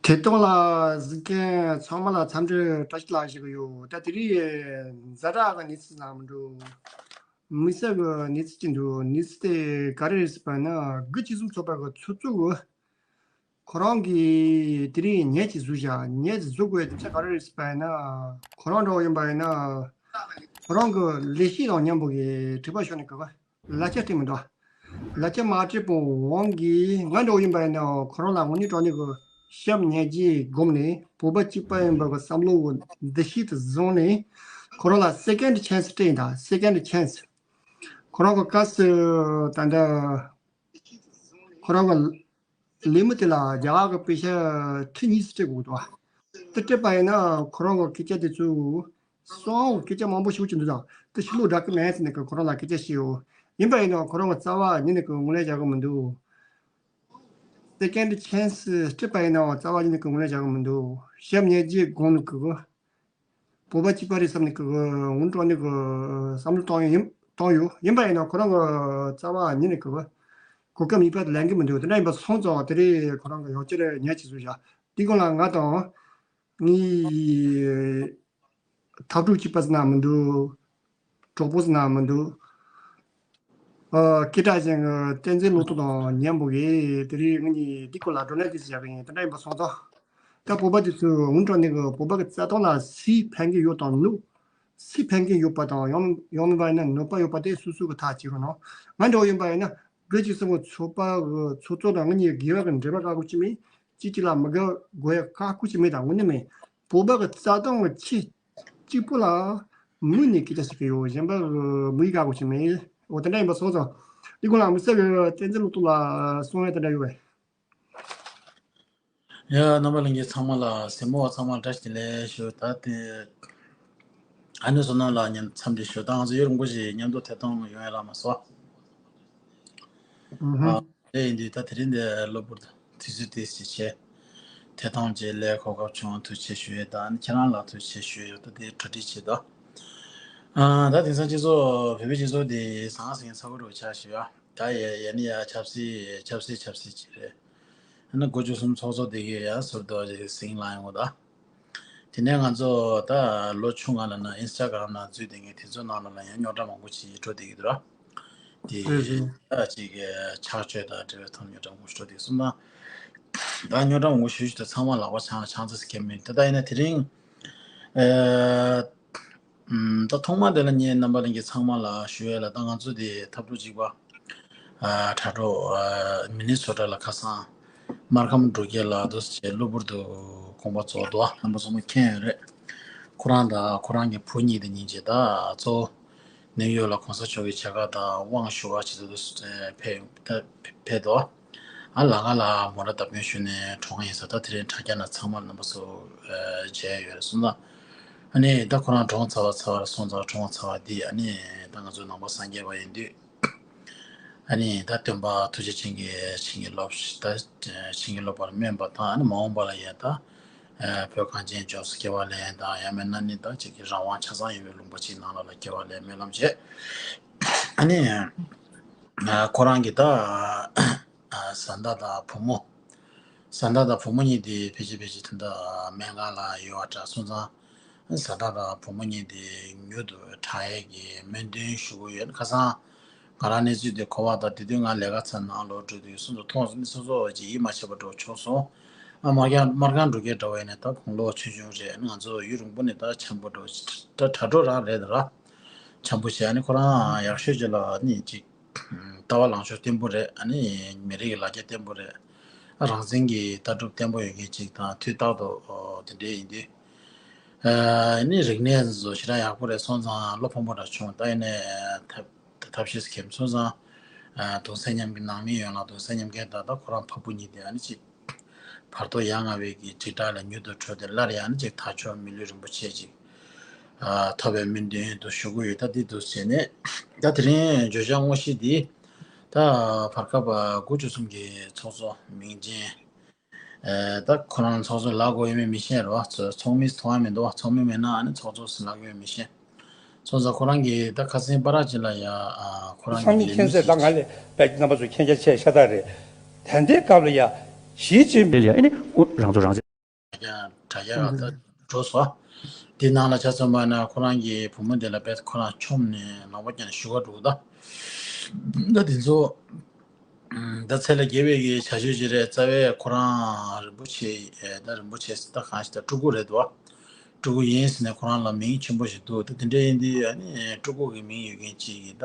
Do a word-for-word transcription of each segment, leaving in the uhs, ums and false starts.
ཐད་གཏོང་ལ་གཟིགས་མཁན་ཚང་མ་ལ་འཚམས་འདྲི་བཀྲ་ཤིས་བདེ་ལེགས་ཞུ་གི་ཡོད། ད་དེ་རིང་ཛ་དྲག་གི་གནས་ཚུལ་ཟེར་ན་མི་འགྲོ། དམིགས་བསལ་གྱི་གནས་ཚུལ་ཅིག་འདུག། གནས་ཚུལ་དེ་ག་རེ་རེད་ཟེར་བ་ན། དགུ་བཅུ་གསུམ་ཚོགས་པ་གི་ཚོགས་གཙོ་གི་ཁོ་རང་གིས་དེ་རིང་ཉལ་གཅིག་བཟོས་བཞག། ཉལ་གཅིག་བཟོ་དགོས་དེ་ཆ་ག་རེ་རེད་ཟེར་བ་ན། ཁོ་རང་འདྲ་བོ་ཡིན་པ་ཡིན་ན། ཁོ་རང་གི་ལས་བྱེད་དང་མཉམ་པོ་གི་དྲི་བ་ཤོར་ནས་གི་ག་ལ་ཆ་སྤྲད་མི་འདུག། ལ་ཆ་མ་སྤྲད་པའི་དབང་གིས་ང་འདྲ་བོ་ཡིན་པ་ཡིན་ན། ཁོ་རང་ལ་དངོས་གནས་དྲང་གནས་ཀྱི་གཤམ་ཉལ་གཅིག་སྒོམ་ནས། བོད་པ་གཅིག་པ་ཡིན་པ་གི་བསམ་བློ་གི་འདུ་ཤེས་དེ་བཟུང་ནས། ཁོ་རང་ལ་སེ་ཀེན་ཌི་ཆན་སི་སྤྲད་ཡིན་ད། སེ་ཀེན་ཌི་ཆན་སི། ཁོ་རང་གི་སྐབས་སུ་ད་ལྟ་ཁོ་རང་གི་ལས་མི་དེ་ལ་རྒྱ་གར་གྱི་པེ་ཤ་ཁྲི་གཉིས་སུ་སྤྲད་དགོས་འདུག། དེ་སྤྲད་པ་ཡིན་ན་ཁོ་རང་གི་སྐད་ཆ་དེ་ཚོ་སོང་སྐད་ཆ་མང་པོ་ཞུ་གི་འདུག་ད། དེ་ཕྱི་ལོགས་འགྲོ་གི་མེད་ཟེར་ནས་ཁོ་རང་ལ་སྐད་ཆ་བཤད་ཡོད། ཡིན་པ་ཡིན་ན་ཁོ་རང་གི་རྩ་བ་ཉིད་ནས་ཀྱི་ངོས་ལེན་བྱ་གི་མི་འདུག། སེ་ཀེན་ཌི་ཆན་སི་སྤྲད་པ་ཡིན་ན་རྩ་བ་ཉིད་ནས་ཀྱི་ངོས་ལེན་བྱ་གི་མི་འདུག། གཤམ་ཉལ་གཅིག་སྒོམ་ནས་ཀྱི་བོད་པ་གཅིག་པ་རེད་བསམ་ནས་ཀྱི་ངུ་འགྲོ་ནས་ཀྱི་བསམ་བློ་བཏང་ཡོད་ཡིན་བཏང་ཡོད། ཡིན་པ་ཡིན་ན་ཁོ་རང་གི་རྩ་བ་ཉིད་ནས་ཀྱི་གོ་སྐབས་མེད་པ་ལེན་གི་མི་འདུག། དེ་འདྲ་ཡིན་པ་སོང་ཙང་དེ་རིང་ཁོ་རང་གི་ཡང་བསྐྱར་ཉལ་གཅིག་བཟོས་བཞག། དེ་སྒང་ལ་ང་དང་ངའི་འཐབ་གྲོགས་གཅིག་པ་ཟེར་ན་མི་འདུག། གྲོགས་པོ་ཟེར་ན་མི་འདུག། ཨ། སྐད་གྲགས་ཅན་གྱི་བསྟན་འཛིན་བློ་གྲོས་དང་མཉམ་པོ་གིས་དེ་རིང་ང་གཉིས་འདི་སྐོར་ལ་བགྲོ་གླེང་ཅིག་བྱ་གི་ཡིན། དེ་འདྲ་ཡིན་པ་སོང་ཙང་། ད་བོད་པ་དེ་ཚོས་ངུ་འགྲོ་ནས་ཀྱི་བོད་པ་གི་རྩ་དོན་ལ་སུས་ཕན་གྱི་ཡོད་དང་ནུས། སུས་ཕན་གྱི་ཡོད་པ་དང་ཡང་ཡང་མིན་པ་ཡིན་ན་ནུས་པ་ཡོད་པ་དེ་སོ་སོ་གི་ཐག་བཅད་རོགས་གནང་། ང་འདྲ་བོ་ཡིན་པ་ཡིན་ན་དགུ་བཅུ་གསུམ་གི་ཚོགས་པ་གི་ཚོགས་གཙོ་དང་ང་གཉིས་དགེ་བ་གི་འབྲེལ་བ་དཀའ་ཁག་ཅིག་མེད། གཅིག་གཅིག་ལ་མི་དགའ་དགོས་ཡ་དཀའ་ཁག་ཅིག་མེད། ད་དངོས་གནས་མེད། བོད་པ་གི་རྩ་དོན་གི་ཆེད། གཅིག་པུ་ལ་མུ་ནས་སྐད་ཆ་བཤད་ཀྱི་ཡོད། གཞན་པ་མུ་ཡི་ག་གོ་ཆེ་མེད། འོ་དེ་འདྲ་ཡིན་པ་སོང་ཙང་། འདི་ཀུན་ལ་མི་སེར་གྱི་བསྟན་འཛིན་བློ་གྲོས་ལ་གསུང་ཡ་དེ་འདྲ་ཡོད་པས། ཡ། རྣམ་པ་ལྷན་རྒྱས་ཚང་མ་ལ་གཟིགས་མོ་བ་ཚང་མ་ལ་བཀྲ་ཤིས་བདེ་ལེགས་ཞུ། ད་དེ་ཨ་ནེ་བསོད་ནམས་ལགས་མཉམ་འཚམས་འདྲི་ཞུ། ད་ང་ཚོ་ཡུན་རིང་པོ་ཞིག་མཉམ་དུ་ཐད་གཏོང་ཡོང་ཡ་ལ་མ་སོང་། ཨ། དེ་ཡིན་དུས་ད་དེ་རིང་འདི་གློ་བུར་དུས་ཚོད་དེ་ཞིག་བྱས། ཐད་གཏོང་བྱེད་ལས་གོ་སྐབས་བྱུང་བ་ཐུགས་རྗེ་ཆེ་ཞུ་ཡས་དང་། ཁྱེད་རང་ལ་ཐུགས་རྗེ་ཆེ་ཞུ་ཡས། ད་དེ་གྲ་སྒྲིག་བྱེད་དོ། ཨ། ད་དེང་སང་སྤྱི་ཚོགས་བོད་པའི་སྤྱི་ཚོགས་འདི་ཟང་ཟིང་ཚ་པོ་འདྲ་ཆགས་བཞག་ཡ། ད་ཡ་ཡ་ནི་ཡ་ཆབ་སྲིད་ཆབ་སྲིད་ཆབ་སྲིད་ཅིག་རེད། ཨ་ནི་དགུ་བཅུ་གསུམ་ཚོགས་གཙོ་དེ་གས་ཡ་ཟུར་དུ་ཟིང་ལངས་ཡོང་གི་འདུག། དེ་ནས་ང་ཚོ་ད་ལོ་ཆུང་ང་ལ་ན་ཨིན་སི་ཊ་གྷ་རམ་ནང་འཛུལ་བསྡད་མཁན་དེ་ཚོའི་ནང་ལ་ལ་ཡང་རྙོག་དྲ་མང་པོ་ཅིག་འགྲོ་བསྡད་ཀྱི་འདུག་ར། དེ་རེད་རེད། ད་ཅིག་གི་ཆགས་སྤྱོད་དང་འབྲེལ་བའི་ཐོག་རྙོག་དྲ་མང་པོ་ཞིག་འགྲོ་བསྡད་སོང་ན། ད་རྙོག་དྲ་མང་པོ་ཞུ་ཞུ་དེ་ཚང་མ་ལག་པ་འཆང་འཆང་ཚར་གྱི་མིན། དེ་ད་ཡིན་ན་དེ་རིང་། ཨ། ཨམ། ད་ཐོག་མ་དེ་ལ་ངས་རྣམ་པ་ལྷན་རྒྱས་ཚང་མ་ལ་ཞུ་ཡས་ལ། ད་ང་ཚོ་དེ་འཐབ་གྲོགས་གཅིག་པ། ཨ། དྲ་གྲོགས། ཨ། མི་ནི་སོ་ཊ་ལ་ཁ་སང་སྨར་ཁམས་འབྲུག་རྒྱལ་ལགས་དུ་བྱས་གློ་བུར་དུ་དགོངས་པ་རྫོགས་འདུག། རྣམ་པ་ཚང་མ་མཁྱེན་ཡོད་རེད། ཁོ་རང་དང་ཁོ་རང་གི་བུ་གཉིས་དེ་གཉིས་ཀྱིས་ད་གཙོ་བོ་ནིའུ་ཡོག་ལ་གོང་ས་མཆོག་གི་མཇལ་ཁ་དང་དབང་ཞུ་བ་ཆེད་དུ་ཕེབས་ཕེབས་འདུག། ཨ། ལམ་ཁ་ལ་མོ་ཊ་བརྡབ་སྐྱོན་ཞུས་ནས་གྲོངས་ཡིན་ཟེར། ད་དེ་རིང་དྲ་རྒྱ་ནང་ཚང་མ་རྣམ་པ་ཚོ་མཇལ་ཡོད་རེད་སོང་ཙང་། ཨ་ནི་ད་ཁོ་རང་གྲོངས་ཚར་བ་ཚར་བ་སོང་ཙང་། གྲོངས་ཚར་བ་འདི་ཨ་ནི་ད་ང་ཚོ་ནང་པ་སངས་རྒྱས་པ་ཡིན་དུས། ཨ་ནི་ད་སྟོན་པ་ཐུགས་རྗེ་ཅན་གྱིས་བྱིན་གྱིས་རློབས་ཤིག། ད་བྱིན་གྱིས་རློབས་པར་སྨོན་པ་དང་། ཨ་ནི་མ་འོངས་པ་ལ་ཡང་ད་བོད་གངས་ཅན་ལྗོངས་སུ་སྐྱེ་བ་ལེན་དང་། ཡང་མིན་ན་ནི་ད་ཅིག་གི་རང་དབང་ཆ་ཚང་ཡོད་པའི་ལུང་པ་ཅིག་ནང་ལ་ལ་སྐྱེ་བ་ལེན་སྨོན་ལམ་བྱས། ཨ་ནི་ཁོ་རང་གི་ད་བཟའ་ཟླ་དང་བུ་མོ། བཟའ་ཟླ་དང་བུ་མོ་གཉིས་དེ་ཕལ་ཆེར་ཕལ་ཆེར་ད་ལྟ་སྨན་ཁང་ལ་ཡོད་པ་འདྲ་སོང་ཙང་། བཟའ་ཟླ་དང་བུ་མོ་གཉིས་དེ་མྱུར་དུ་དྲག་ཡས་ཀྱི་སྨོན་འདུན་ཞུ་གི་ཡོད། ཁ་སང་ང་རང་གནས་ཚུལ་དེ་གོ་བ་དང་། དེ་དུས་ང་ལས་ཀ་ཚར་ནང་ལོགས་འགྲོ་དུས་སོ་སོ་མཐོང་སོང་ནས་སོ་སོ་ཅིག་ཡིད་མ་ཆེས་པ་འདྲ་བྱུང་སོང་། ཨ། སྨར་ཁམས་སྨར་ཁམས་འབྲུག་རྒྱལ་འདྲ་བོ་ཡིན་ན་ད་དགུང་ལོ་ཆུང་ཆུང་རེད། ང་ཚོ་ཡུན་རིང་པོ་ནས་ད་འཆམ་པོ་འདྲ་བོ་ཅིག་ད་དྲ་གྲོགས་རང་རེད་ད་ར། འཆམ་པོ་བྱས། ཨ་ནི་ཁོ་རང་ཡག་ཤོས་ཅིག་ལ་ནི་ཅིག་ལྟ་བ་ལངས་ཕྱོགས་བརྟན་པོ་རེད། ཨ་ནི་མི་རིགས་ཀྱི་ལ་རྒྱ་བརྟན་པོ་རེད། ཨ། རང་བཙན་གྱི་ལྟ་གྲུབ་བརྟན་པོ་ཡོད་མཁན་ཅིག་དང་། དུས་རྟག་ཏུ་དེ་འདྲས་ཡིན་དུས། ཨ་ནི་རིག་གནས་བཟོ་ཞེ་དྲག་ཡག་པོ་རེད་སོང་ཙང་བློ་ཕམ་པོ་འདྲ་བྱུང་། ད་ཡིན་ནའི་ཐབས་ཐབས་ཤེས་ཁེམ་སོང་ཙང་། ཨ། གདུང་སེམས་མཉམ་སྐྱེད། ནང་མི་ཡོངས་ལ་གདུང་སེམས་མཉམ་སྐྱེད་དང་། ད་ཁོ་རང་ཕ་བུ་གཉིས་དེ་ཨ་ནི་ཅིག་བར་དོ་ཡ་ང་བའི་གི་འཇིགས་སྐྲག་ལས་མྱུར་དུ་གྲོལ་ཏེ། སླར་ཡང་ནི་ཅིག་དར་ལྕོག་མི་ལུས་རིན་པོ་ཆེ་ཅིག་ཨ། ཐོབ་པའི་སྨོན་འདུན་དུ་ཞུ་གི་ཡོད། ད་འདི་འདུག་བྱས་ནས་ད་དེ་རིང་བརྗོད་བྱ་དངོས་གཞི་འདི་ད་བར་སྐབས་དགུ་བཅུ་གསུམ་གྱི་ཚོགས་གཙོ་མིང་ཅན། ཨ། ད་ཁོ་རང་ཚོགས་གཙོ་ལབ་དགོས་ཡོད་མེད་མི་ཤེས་རོ། ཚོགས་མི་ཐོག་མ་མི་འདུག་བ། ཚོགས་མི་མེད་ན་ཨ་ནི་ཚོགས་གཙོ་ཟེར་ལབ་ཡོད་མི་ཤེས། སོང་ཙང་ཁོ་རང་གིས་ད་ཁ་སང་བར་ཅིག་ལ་ཡ། ཨ། ཁོ་རང་གིས་སང་ཉིན་ལས་མཁྱེན་གསལ། ད་ང་ལས་བས་རྣམ་པ་ཚོ་མཁྱེན་རྒྱ་ཆེ་ཤ་སྟག་རེད། ད་ལྟའི་སྐབས་ལ་ཡ་ཞི་ཅིན་ཕིང་ལ་ཡ། ཨ་ནི་ཨོ་རང་ཚོ་རང་བཙན། རྒྱ་དྲ་རྒྱ་ད་འགྲོ་སོང་། དེ་ནང་ལ་ཆ་མཚོན་པ་ན་ཁོ་རང་གི་བུ་མོ་དེ་ལ་བས་ཁོ་རང་མཆོངས་ནས་ལག་པ་བརྐྱངས་ནས་བཞུགས་ག་འགྲོ་གི་ད། ད་དེ་ཚོ་ད་ཚད་ལས་བརྒལ་བའི་གི་བྱ་སྤྱོད་ཅིག་རེད། རྩ་བའི་ཁོ་རང་རིན་པོ་ཆེ་ད་རིན་པོ་ཆེ་ད་གང་ཞིག་ད་སྤྲུལ་སྐུ་རེད་འདུག་སྤྲུལ་སྐུ་ཡིན་ཟེར་ནས་ཁོ་རང་ལ་མིང་ཆེན་པོ་ཞིག་འདུག་ད་དེ་འདྲ་ཡིན་དུས་ཨ་ནི་སྤྲུལ་སྐུ་གི་མིང་ཡོད་མཁན་ཅིག་གིས་ད་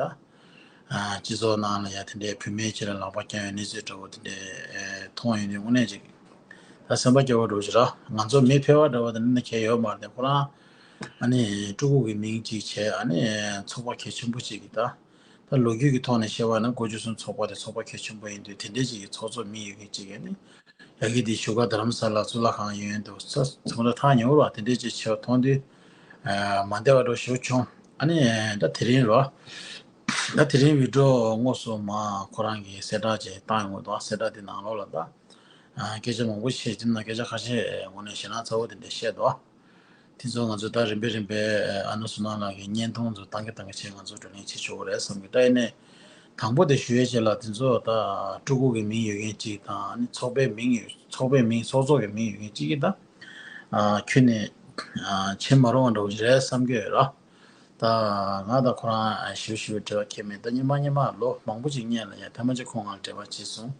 སྤྱི་ཚོགས་ནང་ལ་ཡ་དེ་འདྲའི་བུད་མེད་ཅིག་ལ་ལག་པ་བརྐྱངས་ཡོད་གནས་ཚུལ་འདྲ་བོ་དེ་འདྲའི་མཐོང་ཡོང་དུས་དངོས་གནས་ཅིག་ད་སེམས་པ་སྐྱོ་བོ་འདྲ་བོ་ཞིག་ར། ང་ཚོ་མི་ཕལ་བ་འདྲ་བོ་དེ་འདྲ་ནི་གལ་ཡོད་མ་རེད། ཁོ་རང་ཨ་ནི་སྤྲུལ་སྐུ་གི་མིང་ཅིག་བྱས་ཨ་ནི་ཚོགས་པ་གལ་ཆེན་པོ་ཅིག་གིས་ད། ད་ལོ་རྒྱུས་ཀྱི་ཐོག་ནས་བཤད་པ་ན་དགུ་བཅུ་གསུམ་ཚོགས་པ་དེ་ཚོགས་པ་གལ་ཆེན་པོ་ཡིན་དུས་དེ་འདྲའི་ཅིག་གི་ཚོགས་གཙོ་མི་ཡོད་མཁན་ཅིག་གིས་ནི་ཡ་གི་དེ་བཞུགས་སྒར་རྡ་རམ་ས་ལ་གཙུག་ལག་ཁང་ཡོན་དུ་ཚ་ཚོང་ར་ཐག་ཉེ་བོ་ར་དེ་འདྲའི་ཅིག་བྱས་པ་མཐོང་དུས་མ་བདེ་བ་འདྲ་ཞེ་པོ་བྱུང་། ཨ་ནི་ད་དེ་རིང་ར་ད་དེ་རིང་བི་ཌི་ཡོ་དངོས་སུ་མ་ཁོ་རང་གི་གསལ་བསྒྲགས་ཅིག་བཏང་ཡོང་གི་འདུག་གསལ་བསྒྲགས་དེ་ནང་ལོགས་ལ་ད་སྐད་ཆ་མང་པོ་བཤད་ཀྱིན་ན་སྐད་ཆ་ཁ་ཤས་ངོ་ནས་ཞེད་སྣང་ཚ་བོ་དེ་འདྲ་བཤད་འདུག་དེ་ཚོ་ང་ཚོ་ད་རིམ་པས་རིམ་པས་ཨ་ནུ་བསོད་ནམས་ལགས་ཀྱི་བརྙན་ཐུང་ཚོ་བཏང་གི་བཏང་གི་བྱས་ང་ཚོ་བགྲོ་གླེང་བྱེད་ཆོག་གི་རེད་བསམ་གི། ད་ཡིན་ནའི་དང་པོ་དེ་ཞུ་ཡས་བྱས་ལ་དེ་ཚོ་ད་སྤྲུལ་སྐུ་གི་མིང་ཡོད་མཁན་གཅིག་དང་ཨ་ནི་ཚོགས་པའི་མིང་ཡོད་ཚོགས་པའི་མིང་ཚོགས་གཙོ་གི་མིང་ཡོད་མཁན་གཅིག་གིས་ད་ཨ་ཁྱོན་ནས་ཨ་བྱེད་མ་རུང་བ་འདྲ་བོ་ཞིག་རེད་བསམ་གི་ཡོད་ར། ད་ང་ད་ཁོ་རང་ཞིབ་ཞིབ་འབྲེལ་བ་ཁྱད་མེད། ད་སྔོན་མ་སྔོན་མ་ལོ་མང་པོ་ཅིག་སྔོན་ལ་ཡ་ཐེངས་མ་གཅིག་ཁོང་ང་འབྲེལ་བ་བྱས་སོང་།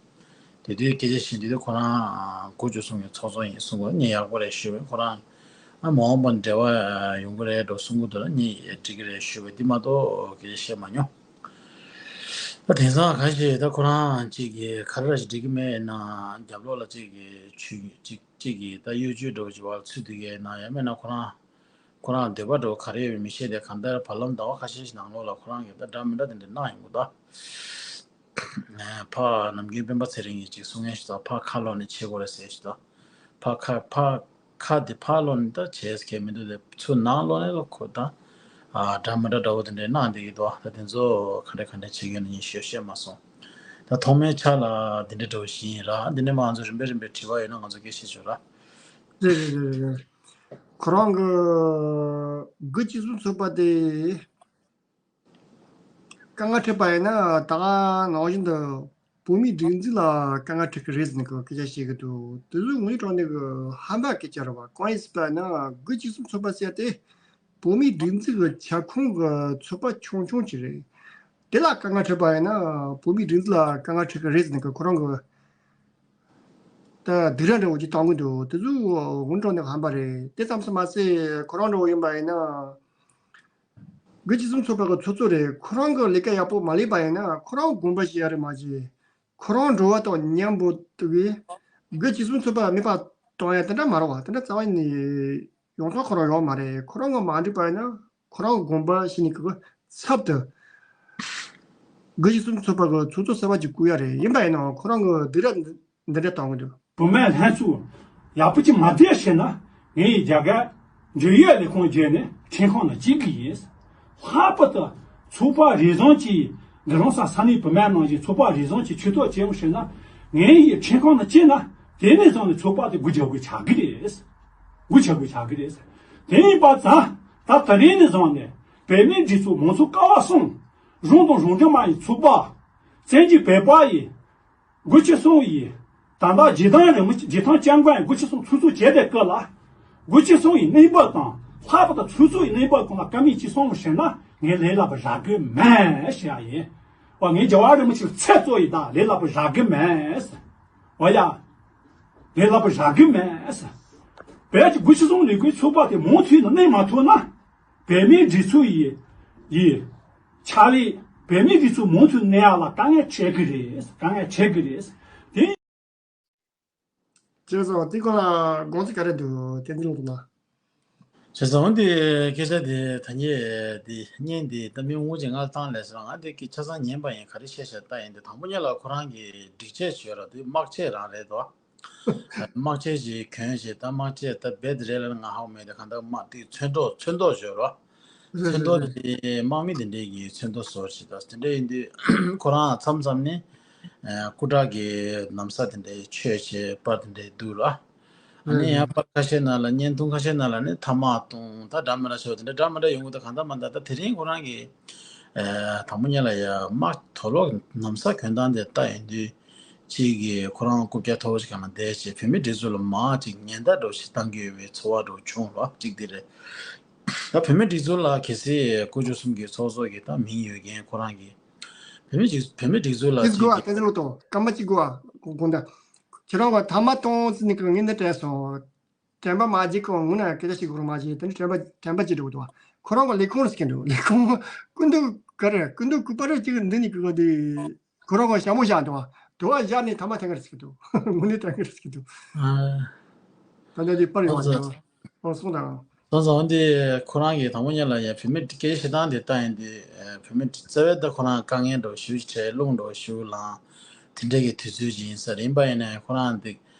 དེ་དུས་སྐད་ཆ་བཤད་དུས་ཁོ་རང་དགུ་བཅུ་གསུམ་གྱི་ཚོགས་གཙོ་ཡིན་གསུང་གི་ངས་ཡག་པོ་རེད་ཞུས་པས། ཁོ་རང་ཨ་མ་འོངས་པ་འབྲེལ་བ་ཡོང་གི་རེད་འགྲོ་གསུང་གི་འདུག་ལ་ངས་འགྲིག་གི་རེད་ཞུས་པས་འདི་མ་གཏོགས་སྐད་ཆ་བཤད་མ་མྱོང་། ད་དེང་སང་ག་ཞིག་ད་ཁོ་རང་གཅིག་གིས་ག་རེ་ར་ཞིག་འགྲིག་གི་མེད་ན་རྒྱབ་ལོགས་ལ་གཅིག་གིས་ཆུ་གཅིག་གཅིག་གིས་ད་གཡོ་ཇུས་འདྲ་བོ་ཞིག་བར་ཚུད་དུས་ཀྱི་ན་ཡང་མེད་ན་ཁོ་རང་ཁོ་རང་འདོད་པ་འདྲ་བོ་ག་རེ་ཡོད་མི་ཤེས་ཏེ་གང་ལྟར་བར་ལམ་ཟླ་བ་ཁ་ཤས་ཤིག་ནང་ལོགས་ལ་ཁོ་རང་གིས་ད་འདྲ་མི་འདྲ་དེ་འདྲ་གནང་ཡོང་གི་ད། ཕ་ནམ་རྒྱུན་སྤེན་པ་ཚེ་རིང་གིས་ཅིག་གསུང་མཁན་ཞིག་ད་ཕ་ཁ་ལོག་ནས་བྱེད་དགོས་རེད་ཟེར་ཞིག་ད། ཕ་ཁ་ཕ་ཁ་དེ་ཕ་ལོག་ནས་ད་བྱེད་ས་མཁན་མི་འདུག་དེ་ཚུར་ནང་ལོག་ནས་ལ་ཁོ་ད་འདྲ་མི་འདྲ་འདྲ་བོ་དེ་འདྲ་གནང་བསྡད་ཀྱི་འདུག་ད་དེ་ཚོ་ག་འདྲ་ག་འདྲ་བྱེད་ཀྱི་ཡོད་ན་ངས་ཞེ་པོ་ཤེས་མ་སོང་། ད་ཐོག་མའི་ཆ་ལ་དེ་འདྲ་འདྲ་བོ་ཞིག་ཡིན་ར། དེ་འདྲ་མ་ང་ཚོ་རིམ་པས་རིམ་པས་དྲི་བ་ཡོད་ན་ང་ཚོ་སྐད་ཆ་བཤད་ཆོག་ར། རེད་རེད་རེད་རེད། ཁོ་རང་གི་དགུ་བཅུ་གསུམ་ཚོགས་པ་དེ་དཀའ་ངལ་འཕྲད་པ་ཡིན་ན་ད་ག་ནང་བཞིན་དུ་བོད་མིའི་སྒྲིག་འཛུགས་ལ་དཀའ་ངལ་འཕྲད་ཀྱི་རེད་ཟེར་ནས་སྐད་ཆ་བཤད་ཀྱི་འདུག་དེ་ཚོའི་ངོས་དྲངས་ནས་གི་ཧམ་པ་སྐད་ཆ་རེད་བ། གང་ཡིན་ཟེར་པ་ཡིན་ན་དགུ་བཅུ་གསུམ་ཚོགས་པ་ཟེར་དེ་བོད་མིའི་སྒྲིག་འཛུགས་ཀྱི་ཁྱབ་ཁོངས་ཀྱི་ཚོགས་པ་ཆུང་ཆུང་ཅིག་རེད། དེ་ལ་དཀའ་ངལ་འཕྲད་པ་ཡིན་ན་བོད་མིའི་སྒྲིག་འཛུགས་ལ་དཀའ་ངལ་འཕྲད་ཀྱི་རེད་ཟེར་ནས་གི་ཁོ་རང་གི་ད་སྡིགས་ར་འདྲ་བོ་ཅིག་བཏང་གི་འདུག་དེ་ཚོ་ངོ་དྲངས་ནས་ཧམ་པ་རེད། དེ་ཙམ་དུ་མ་ཟད་ཁོ་རང་འདྲ་བོ་ཡིན་པ་ཡིན་ན་དགུ་བཅུ་གསུམ་ཚོགས་པ་གི་ཚོགས་གཙོ་རེད། ཁོ་རང་གི་ལས་ཀ་ཡག་པོ་མ་ལས་པ་ཡིན་ན་ཁོ་རང་དགོངས་པ་བཞེས་ཡ་རེད་མ་གཞི་ཁོ་རང་འགྲོ་བ་དང་མཉམ་པོ་དུ་གི་དགུ་བཅུ་གསུམ་ཚོགས་པ་མེད་པ་གཏོང་ཡ་དེ་འདྲ་མ་རེད་བ། དེ་འདྲ་རྩ་བ་ནས་ཡོང་ཐབས་ཁོ་རང་ཡོད་མ་རེད། ཁོ་རང་གི་མ་འགྲིག་པ་ཡིན་ན་ཁོ་རང་གི་དགོངས་པ་བཞེས་ནས་གི་ཚབ་ཏུ་དགུ་བཅུ་གསུམ་ཚོགས་པ་གི་ཚོགས་གཙོ་གསར་པ་ཅིག་བསྐོ་ཡ་རེད། ཡིན་པ་ཡིན་ན་ཁོ་རང་གི་སྡིགས་ར་འདི་འདྲ་བཏང་གི་འདུག་བུད་མེད་ལྷན་ཚོགས་ཡག་པོ་ཅིག་མ་བསྡད་ཤེ་ན་ངས་ཡི་རྒྱ་གར་འབྲེལ་ཡོད་ལས་ཁུངས་བརྒྱུད་ནས་ཁྲིམས་ཁང་ནང་སྐྱེལ་གི་ཡིན། ལྷག་པར་དུ་ཚོགས་པ་རེ་ཟུང་གིས་འདི་རང་ས་ས་གནས་བུད་མེད་ནང་བཞིན་ཚོགས་པ་རེ་ཟུང་གིས་ཇུས་གཏོགས་བྱས་ཡོང་ཤེ་ན་ངས་ཡི་ཁྲིམས་ཁང་ནང་སྐྱེལ་ན་དེ་ནས་བཟུང་ནས་ཚོགས་པ་དེ་སྒོ་རྒྱག་དགོས་ཆགས་གི་རེད། སྒོ་རྒྱག་དགོས་ཆགས་གི་རེད། དེ་ཡིན་པ་ཙང་ད་ད་རེས་ནས་བཟུང་ནས་བོད་མིའི་སྒྲིག་འཛུགས་མང་གཙོ་ཀ་བ་གསུམ་གཞུང་དང་གཞུང་འབྲེལ་མ་ཡིན་ཚོགས་པ་བཙན་བྱོལ་བོད་པ་ཡི་དགུ་བཅུ་གསུམ་ཡི་ད་ལྟ་རྗེ་བདག་རིན་པོ་ཆེ་རྗེ་ཐང་སྐྱབས་མགོན་དགུ་བཅུ་གསུམ་ཚོགས་གཙོ་བྱས་པའི་སྐབས་ལ་དགུ་བཅུ་གསུམ་ཡི་གནས་བབ་དང་ལྷག་པར་དུ་ཚོགས་གཙོ་ཡི་གནས་བབ་སྐོར་ལ་བཀའ་མོལ་ཅིག་གསུངས་ཤེ་ན་ངས་ལས་སླ་པོ་རག་གི་མེད་ཞེས་ཡིན། འོ་ངས་རྒྱལ་བ་རིན་པོ་ཆེ་ལ་ཚད་རྩོད་ཡི་ད་ལས་སླ་པོ་རག་གི་མེད། འོ་ཡ། ལས་སླ་པོ་རག་གི་མེད། བོད་ཀྱི་དགུ་བཅུ་གསུམ་ལས་འགུལ་ཚོགས་པ་དེ་མུ་མཐུད་ནས་གནས་མ་ཐུབ་ན། བོད་མིའི་སྒྲིག་འཛུགས་ཡི་ཡི་ཕྱག་ལས་བོད་མིའི་སྒྲིག་འཛུགས་མུ་མཐུད་གནས་ཡག་ལ་དཀའ་ངལ་འཕྲད་ཀྱི་རེད། དཀའ་ངལ་འཕྲད་ཀྱི་རེད། དེ། བྱས་ཙང་དེ་སྐོར་ལ་དགོངས་ཚུལ་ག་རེ་འདུག་བསྟན་འཛིན་ལགས་ལ། བྱས་ཙང་འདི་སྐད་ཆ་དེ་ད་ངས་དེ་བརྙན་དེ་ད་མི་དངོས་གཅིག་ང་ལ་བཏང་ལས་སོང་། ང་དེ་སྐད་ཆ་ཆ་ཚང་ཉན་པ་ཡིན། ག་རེ་བཤད་བཤད་ལྟ་ཡིན་དེ་དང་པོ་ཉིད་ལ་ཁོ་རང་གི་སྒྲིག་ཆས་བྱོས་ར་དེ་དམག་ཆས་རང་རེད་དོ། དམག་ཆས་ཅིག་གྱོན་བྱས་ད་དམག་ཆས་ད་རྦད་དེ་རེད་ལ་ང་ཧ་གོ་མེད་དེ་གང་ལྟར་དམག་དེ་ཚོན་མདོག་ཚོན་མདོག་བྱོས་རོ། ཚོན་མདོག་དེ་དམག་མི་དེ་འདྲས་ཀྱི་ཚོན་མདོག་བཟོ་བྱས་ད་དེ་འདྲས་ཡིན་དུས་ཁོ་རང་མཚམས་མཚམས་ནས་སྐུ་དྲག་གི་ལམ་སང་དེ་འདྲས་མཆོད་བྱས་པར་དེ་འདྲས་འདུག་ར། ཨ་ནི་ཡང་པར་ཁ་ཤས་ནང་ལ་བརྙན་ཐུང་ཁ་ཤས་ནང་ལ་ནི་ཐ་མག་གཏོང་ད་འདྲ་མི་འདྲ་ཤོག་དེ་འདྲ་འདྲ་མི་འདྲ་ཡོང་གི་ད་གང་ལྟར་མ་འདྲ་ད་དེ་རིང་ཁོ་རང་གི་དང་པོ་ཉིད་ལ་ཡ་དམག་དོག་ལོག་ལམ་སང་གྱོན་སྟངས་དེ་ལྟ་ཡིན་དུས། གཅིག་གིས་ཁོ་རང་རྐུབ་བཀྱག་མཐོ་པོ་ཞིག་སྒང་ལ་བསྡད་བྱས་བོད་མིའི་སྒྲིག་འཛུགས་ལ་མར་ཅིག་ཉེན་བརྡ་འདྲ་བོ་ཞིག་བཏང་གི་ཡོད་པའི་ཚོར་བ་འདྲ་བོ་བྱུང་རོ། གཅིག་དེ་རེད། ད་བོད་མིའི་སྒྲིག་འཛུགས་ལ་གལ་སྲིད་དགུ་བཅུ་གསུམ་གྱི་ཚོགས་གཙོ་གི་ད་མིང་ཡོད་མཁན་ཁོ་རང་གིས་བོད་མིའི་སྒྲིག་བོད་མིའི་སྒྲིག་འཛུགས་ལ་ཅིག་ཅིག་གོ་ཨ་ཏན་ལོ་ཏོ་སྐར་མ་གཅིག་གོ་ཨ་དགོངས་དག་ཁྱེད་རང་ག་ཐ་མ་གཏོང་ཟིན་ནི་གི་ངས་འདི་དྲན་སོང་། དྲན་པ་མ་བརྗེད་གོང་ངུ་ན་སྐད་ཆ་ཞིག་གོ་རུ་མ་བརྗེད་དེ་ནི་དྲན་པ་དྲན་པ་བརྗེད་འགྲོ་གི་འདུག་ཁོ་རང་གི་ལས་ཁུངས་རེ་ཟེར་གི་འདུག་ལས་ཁུངས་སྐུ་མདུན་ག་རེ་སྐུ་མདུན་སྐུ་པར་ཅིག་འདི་ནི་གི་ག་དུས་ཁོ་རང་གི་ཞྭ་མོ་བཞག་འདུག་དུ་བ་བཞག་ནས་ཐ་མ་ཐེངས་རེ་ཟེར་གི་འདུག་ངུ་ནི་ཐེངས་རེ་ཟེར་གི་འདུག་ད་ནི་དེ་པར་ཡོང་བ་དང་ཨོ་སོང་དང་། སོང་ཙང་འོན་ཏེ་ཁོ་རང་གིས་དང་པོ་ཉིད་ལ་ཡ་བོད་མི་སྐད་ཆ་བཤད་སྟངས་དེ་ལྟ་ཡིན་དུས་བོད་མི་རྩ་བའི་ད་ཁོ་རང་དཀའ་ངལ་འདྲ་བོ་ཞེ་པོ་ཅིག་འཕྲད་རླུང་འདྲ་བོ་ཞེ་པོ་ལངས། དེ་འདྲ་གི་དུས་ཚོད་ཅིག་ཡིན་ས་རེད། ཡིན་པ་ཡིན་ན་ཡང་ཁོ་རང་འདི་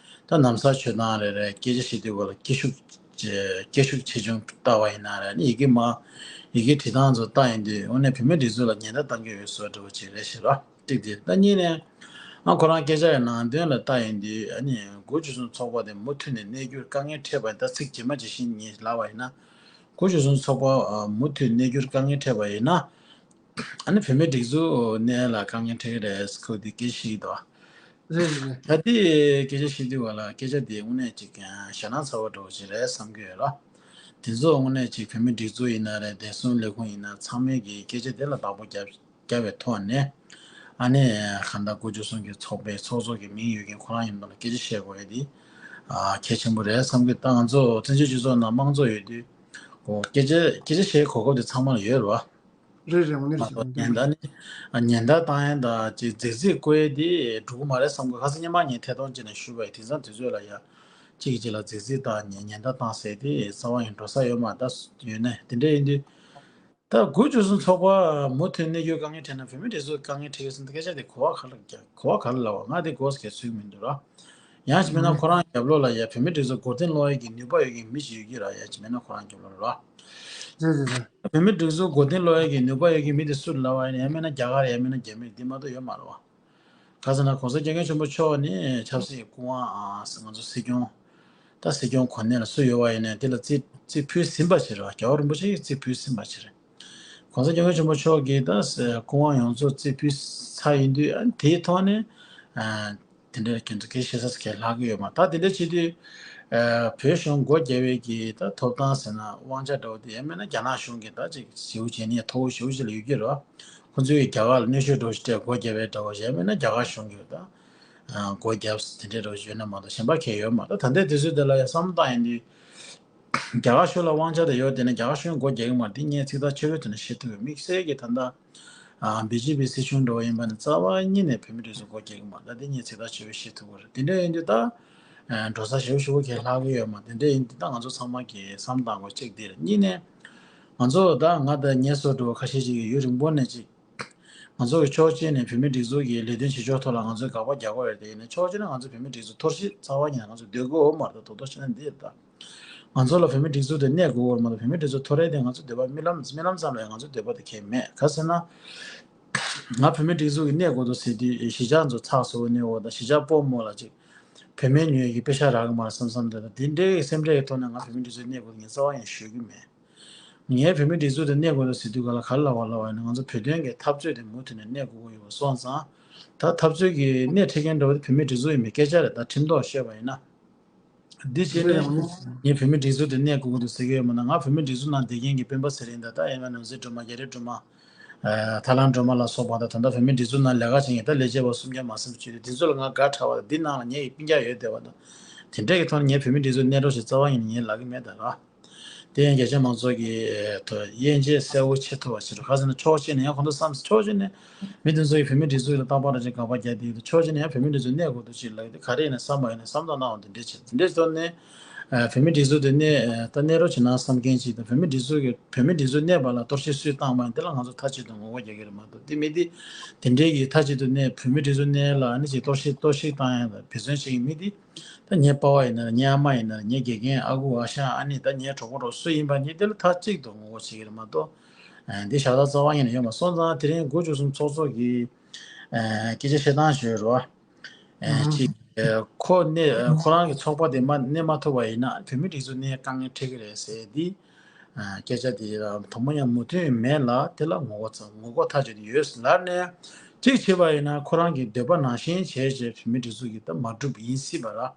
ད་ནམ་སང་ཆོས་སྟངས་རེ་རེ་སྐད་ཆ་བཤད་དུས་སྐོར་ལ་སྐད་ཤུགས་ཀྱི་སྐད་ཤུགས་ཆེ་ཆུང་ལྟ་བ་ཡིན་ན་རེད། ཡི་གེ་མ་ཡི་གེ་བྲིས་སྟངས་ཚོ་ལྟ་ཡིན་དུས་དངོས་གནས་བོད་མི་སྒྲིག་འཛུགས་ལ་ཉེན་བརྡ་བཏང་གི་ཡོད་བཟོ་འདྲ་བོ་ཅིག་རེད་ཤག་ར། གཅིག་དེ་ད་གཉིས་ནས་ཨ་ཁོ་རང་སྐད་ཆ་ཡི་ནང་དོན་ལ་ལྟ་ཡིན་དུས་ཨ་ནི་དགུ་བཅུ་གསུམ་ཚོགས་པ་དེ་མུ་མཐུད་ནས་གནས་རྒྱུར་དཀའ་ངལ་འཕྲད་པ་ཡིན། ད་ཚིག་ཇི་མ་ཇི་བཞིན་ངས་ལབ་པ་ཡིན་ན་དགུ་བཅུ་གསུམ་ཚོགས་པ་མུ་མཐུད་གནས་རྒྱུར་དཀའ་ངལ་འཕྲད་པ་ཡིན་ན། ཨ་ནི་བོད་མིའི་སྒྲིག་འཛུགས་ནས་ལ་དཀའ་ངལ་འཕྲད་ཀྱི་རེད། ཁོ་དེ་སྐད་ཆ་ཞིག་དང་། རེད་རེད་རེད། ད་དེ་སྐད་ཆ་བཤད་དུས་བ་ལ་སྐད་ཆ་དེ་དངོས་གནས་ཅིག་ཞེད་སྣང་ཚ་བ་འདྲ་བོ་ཞིག་རེད་བསམ་གྱི་ཡོད་ལ། དེ་ཚོ་དངོས་གནས་ཅིག་བོད་མིའི་སྒྲིག་འཛུགས་ཡིན་ན་རེད། བདེ་སྲུང་ལས་ཁུངས་ཡིན་ན་ཚང་མས་ཀྱི་སྐད་ཆ་དེ་ལ་བདག་པོ་རྒྱབ་རྒྱབ་པའི་ཐོག་ནས་ཨ་ནི་གང་ལྟར་དགུ་བཅུ་གསུམ་གྱི་ཚོགས་པའི་ཚོགས་གཙོ་གི་མིང་ཡོད་མཁན་ཁོ་རང་ཡིན་པ་ལ་སྐད་ཆ་བཤད་དགོས་ཡ་དེ་གལ་ཆེན་པོ་རེད་བསམ་གྱི། ད་ང་ཚོ་བཙན་བྱོལ་སྤྱི་ཚོགས་ནང་དམངས་གཙོ་ཡོད་དུས་སྐད་ཆ་སྐད་ཆ་བཤད་གོ་སྐབས་དེ་ཚང་མ་ལ་ཡོད་རེད་བ། རེད་རེད། འོ་ནི་མ་རེད། གཏོགས་ཉེན་བརྡ་ནི་ཉེན་བརྡ་བཏང་ཡ་དང་ཅིག་རྫིག་རྫིག་བཀོད་ཡ་དེ་འགྲོ་གི་མ་རེད་བསམ་གི། ཁ་སང་ཉི་མ་ངས་ཐད་གཏོང་བྱས་ནས་ཞུས་པ་ཡིན། དེང་སང་དུས་ཚོད་ལ་ཡ་གཅིག་གིས་གཅིག་ལ་རྫིག་རྫིག་བཏང་ཉེན་ཉེན་བརྡ་བཏང་ཟེར་དེ་རྩ་བ་ཡིན་འགྲོ་ས་ཡོད་མ་རེད། ད་ཡོད་ན་དེ་འདྲ་ཡིན་དུས་ད་དགུ་བཅུ་གསུམ་ཚོགས་པ་མུ་མཐུད་གནས་རྒྱུ་དཀའ་ངལ་འཕྲད་ན་བོད་མི་སྒྲིག་འཛུགས་དཀའ་ངལ་འཕྲད་ཀྱི་ཟེར་ན་སྐད་ཆ་དེ་གོ་བ་ག་ལ་རྒྱག་གོ་བ་ག་ལ་ལབ་པ། ང་དེ་གོ་ས་གལ་ཚུལ་མི་འདུག་ར། ཡང་ཅིག་མིན་ན་ཁོ་རང་རྒྱབ་ལོགས་ལ་ཡ་བོད་མི་སྒྲིག་འཛུགས་མགོ་རྟིང་སློག་ཡ་གི་ནུས་པ་ཡོད་མཁན་མི་ཞིག་ཡོད་ཀྱི་ར། ཡང་ཅིག་མིན་ན་ཁོ་རང་རྒྱབ་ལོགས་ལ་ར། རེད་རེད་རེད། བོད་མི་སྒྲིག་འཛུགས་མགོ་རྟིང་སློག་ཡ་གི་ནུས་པ་ཡོད་མཁན་མི་དེ་སུ་ལབ་པ་ཡིན་ན་ཡང་མིན་ན་རྒྱ་གར་ཡང་མིན་ན་རྒྱ་མི་འདི་མ་གཏོགས་ཡོད་མ་རེད་བ། ག་ཟེར་ན་༸གོང་ས་༸སྐྱབས་མགོན་ཆེན་པོ་མཆོག་ནི་ཆབ་སྲིད་སྐུ་དབང་ང་ཚོ་སྲིད་སྐྱོང་ད་སྲིད་སྐྱོང་གོ་གནས་ལ་སུ་ཡོད་པ་ཡིན་ན་དེ་ལ་རྩིས་རྩིས་ཕུལ་ཟིན་པ་ཞིག་རེད་བ། རྒྱལ་བ་རིན་པོ་ཆེ་གིས་རྩིས་ཕུལ་ཟིན་པ་ཞིག་རེད། ༸གོང་ས་༸སྐྱབས་མགོན་ཆེན་པོ་མཆོག་གིས་ད་སྐུ་དབང་ཡོངས་རྫོགས་རྩིས་ཕུལ་ཚར་ཡིན་དུས་ཨ་ནི་དེའི་ཐོག་ནས་ཨ་དེ་འདྲའི་ཁྱེད་ཚོ་སྐད་བཤད་ས་སྐད་ལྷག་གི་ཡོད་མ། ད་དེ་འདྲ་བྱེད་དུས་ཨ་བོད་གཞུང་སྒོ་བརྒྱབ་པའི་གི་ད་ཐོབ་ཐང་ཟེར་ན་དབང་ཆ་འདྲ་བོ་དེ་ཡང་མིན་ན་རྒྱ་ནག་གཞུང་གིས་ད་ཅིག་ཞེ་པོ་བྱས་ནས་མཐོ་པོ་ཞེ་པོ་ཅིག་ལ་ཡོད་ཀྱི་རེད་བ། ཁོ་ཚོས་རྒྱ་གར་ལ་གནོན་ཤུགས་འདྲ་བོ་ཞིག་སྤྲད་སྒོ་བརྒྱབ་པའི་འདྲ་བོ་ཞིག་ཡང་མིན་ན་རྒྱ་གར་གཞུང་གིས་ད་ཨ་སྒོ་བརྒྱབ་དེ་འདྲའི་འདྲ་བོ་ཞིག་ཡོད་ན་མ་གཏོགས་གཞན་པ་གང་ཡང་ཡོད་མ་རེད། ད་ད་ལྟའི་དུས་ཚོད་འདི་ལ་ཡང་བསམ་བློ་བཏང་ཡིན་དུས། རྒྱ་གར་གཞུང་ལ་དབང་ཆ་དེ་ཡོད་དེ་ནས་རྒྱ་གར་གཞུང་སྒོ་རྒྱག་གི་མ་རེད། འདི་ངས་ཚིག་ཐག་ཆོད་པོའི་ཐོག་ནས་བཤད་ཐུབ་ཡོད། དམིགས་བསལ་གྱི་ད་ལྟ་ཨ་བི་ཇེ་པི་སྲིད་གཞུང་འདྲ་བོ་ཡིན་པ་ནི་རྩ་བ་ཉིད་ནས་བོད་མི་སྒྲིག་འཛུགས་སྒོ་རྒྱག་གི་མ་རེད། ད་འདི་ངས་ཚིག་ཐག་ཆོད་པོ་བཤད་ཐུབ་ཀྱི་རེད། དེ་འདྲ་ཡིན་དུས་ད་ཨ་འགྲོ་ས་ཞེ་པོ་ཞེ་པོ་གང་ཡང་ལྷག་གི་ཡོད་མ་རེད། དེ་འདྲ་ཡིན་དུས་ད་ང་ཚོ་ཚང་མ་གིས་བསམ་བཏང་དགོས་གཅིག་འདི་རེད། གཉིས་ནས་ང་ཚོ་ད་ང་དང་ངའི་བཟོ་འདྲ་བོ་ཁ་ཤས་ཅིག་གིས་ཡུན་རིང་པོ་ནས་ཅིག་ང་ཚོ་གི་ཕྱོགས་གཅིག་ནས་བོད་མིའི་སྒྲིག་འཛུགས་ཀྱི་ལས་དོན་བྱེད་ཕྱོགས་ཐོག་ལ་ང་ཚོས་དགག་པ་རྒྱག་གི་ཡོད་རེད། དེ་ཡིན་ན་ཕྱོགས་གཅིག་ནས་ང་ཚོ་བོད་མིའི་སྒྲིག་འཛུགས་འཐོར་ཞིག་རྩ་བ་ཉིད་ནས་ང་ཚོ་འདོད་ཀྱི་ཡོད་མ་རེད། ད་དོ་དོ་བྱས་ན་འདི་རེད། ད་ང་ཚོ་ལ་བོད་མིའི་སྒྲིག་འཛུགས་དེ་གནས་དགོས་ཀྱི་ཡོད་མ་རེད། བོད་མིའི་སྒྲིག་འཛུགས་འཐོར་ཡས་དེ་ང་ཚོ་འདོད་པ་རྨི་ལམ་རྨི་ལམ་ཙམ་ལས་ང་ཚོ་འདོད་པ་དེ་གང་ཡང་མེད། ག་ཟེར་ན། ང་བོད་མིའི་སྒྲིག་འཛུགས་ཀྱི་གནས་དགོས་འདུག་ཟེར་དུས་གཞིས་ཆགས་ཚོ་ཚགས་ཚུད་པོ་གནས་དགོས། ད་གཞིས་ཆགས་སྤོ་རྨོ་ལ་ཅིག་བོད་མིའི་ཉོ་ཡས་ཀྱི་པེ་ཤ་རག་གི་མ་རེད་བསམ་བསམ་དེ་ད་དེ་འདྲའི་སེམས་ཁྲལ་གྱི་ཐོག་ནས་ང་བོད་མིའི་སྒྲིག་འཛུགས་གནས་དགོས་འདུག་ངས་རྩ་བ་ཡང་ཞུ་གི་མེད། ངས་བོད་མིའི་སྒྲིག་འཛུགས་དེ་གནས་དགོས་འདུག་ཟེར་དུས་ག་ལ་ག་ལ་བ་ལ་བ་ཡིན་ན་ང་ཚོ་བོད་དོན་གྱི་འཐབ་རྩོད་དེ་མུ་མཐུད་ནས་གནས་དགོས་ཀྱི་ཡོད་པ་སོང་ཙང་། ད་འཐབ་རྩོད་ཀྱི་སྣེ་ཁྲིད་མཁན་འདྲ་བོ་དེ་བོད་མིའི་སྒྲིག་འཛུགས་ཡིན་པའི་སྐད་ཆ་རེད། ད་ཁྲིམས་ཐོག་བཤད་པ་ཡིན་ན། འདི་བྱས་ནས་ངས་བོད་མིའི་སྒྲིག་འཛུགས་དེ་གནས་དགོས་ཀྱི་འདུག་ཟེར་གྱི་ཡོད་མ་རེད། ང་བོད་མིའི་སྒྲིག་འཛུགས་ནང་བསྡད་མཁན་གྱི་སྤེན་པ་ཚེ་རིང་དང་ད་ཡིན་ན་ནོར་འཛིན་སྒྲོལ་མ། རྒྱ་རི་སྒྲོལ་མ། ཐར་ལམ་སྒྲོལ་མ་ལ་སོགས་པ་དང་ད་ལྟ་བོད་མིའི་སྒྲིག་འཛུགས་ནང་ལས་ཀ་བྱེད་མཁན་ད་ལས་བྱེད་པ་སུམ་བརྒྱ་མ་ཟིན་པ་བྱས་ཏེ་དེ་ཚོ་ལ་ང་དགའ་དྲགས་པ་དང་འདི་ནང་ལ་ངའི་སྤུན་ཀྱག་ཡོད་བསྡད་པ་དང་། དེ་འདྲ་གི་ཐོག་ནས་ངས་བོད་མིའི་སྒྲིག་འཛུགས་གནས་རོགས་ཞེས་རྩ་བ་ཉིད་ནས་ངས་ལབ་ཀྱི་མེད་ད་ར། དེ་ཡང་རྒྱ་ཆེ་མང་ཚོགས་ཀྱི་དབྱེ་འབྱེད་གསལ་བོ་བྱེད་ཐུབ་པ་ཞིག་རེད། ག་ཟེར་ན་ཕྱོགས་གཅིག་ནས་ཡང་ཁོང་ཚོ་བསམ་ཕྱོགས་གཅིག་ནས་མི་དེ་ཚོ་ཡིས་བོད་མིའི་སྒྲིག་འཛུགས་ལ་རྟག་པར་རང་བཞིན་དགག་པ་རྒྱག་བསྡད་ཡོད་དུས་ཕྱོགས་གཅིག་ནས་ཡང་བོད་མིའི་སྒྲིག་འཛུགས་གནས་དགོས་འདུག་ཅེས་ལབ་ཡོད་དུས་ག་རེ་ཡིན་ན་བསམ་པ་ཡིན་ན་བསམ་བློ་གནང་བ་དེ་འདྲ་བྱེད། དེ་འདྲའི་ཐོག་ནས་བོད་མིའི་སྒྲིག་འཛུགས་དེ་གནས་ད་གནས་རོགས་བྱེད་ན་བསམ་མཁན་ཅིག་དང་། བོད་མིའི་སྒྲིག་འཛུགས་ཀྱི་བོད་མིའི་སྒྲིག་འཛུགས་གནས་པ་ལ་གཏོར་བཤིག་སུས་བཏང་བ་ཡིན་དེ་ལ་ང་ཚོ་མཐའ་གཅིག་ཏུ་ངོ་རྒོལ་རྒྱག་གི་རེད་མ་གཏོགས། དེ་མི་དེ་དེ་འདྲའི་གི་མཐའ་གཅིག་ཏུ་གནས་བོད་མིའི་སྒྲིག་འཛུགས་གནས་ལ་ཨ་ནི་ཅིག་གཏོར་བཤིག་གཏོར་བཤིག་བཏང་ཡ་དང་འབད་བརྩོན་བྱེད་མཁན་མི་དེ། ད་ངའི་པ་ཕ་ཡིན་ན་རེད། ངའི་ཨ་མ་ཡིན་ན་རེད། ངའི་དགེ་རྒན་ཨ་ཁུ་ཨ་ཞང་ཨ་ནེ་ད་ངའི་གྲོགས་པོ་རོགས་སུ་ཡིན་པ་ངས་དེ་ལ་མཐའ་གཅིག་ཏུ་ངོ་རྒོལ་བྱེད་ཀྱི་རེད་མ་གཏོགས། ཨ་འདི་ཤ་སྟག་རྩ་བ་ཉིད་ནས་ཡོད་མ་སོང་ཙང་། དེ་རིང་དགུ་བཅུ་གསུམ་ཚོགས་གཙོ་གིས་ཨ་སྐད་ཆ་བཤད་སྟངས་ཞིག་ཡོད་རེད་བ། ཨ་ཨ་གཅིག་ཨ་ཁོ་གནས་ཁོ་རང་གི་ཚོགས་པ་དེ་མ་གནས་མ་ཐུབ་པ་ཡིན་ན་བོད་མིའི་སྒྲིག་འཛུགས་གནས་དཀའ་ངལ་འཕྲད་ཀྱི་རེད་ཟེར་འདི། ཨ་སྐད་ཆ་དེ་དང་པོ་ཡང་མོས་མཐུན་མེད་ལ་དེ་ལ་ངོ་རྒོལ་ཚ་ངོ་རྒོལ་མཐའ་གཅིག་ཏུ་ཡོད་ལབ་ནས། གཅིག་བྱས་པ་ཡིན་ན་ཁོ་རང་གི་འདོད་པ་ནང་བཞིན་བྱས་བྱས་བོད་མིའི་སྒྲིག་འཛུགས་ཀྱིས་ད་མ་གྲུབ་ཡིན་སྲིད་པ་ར།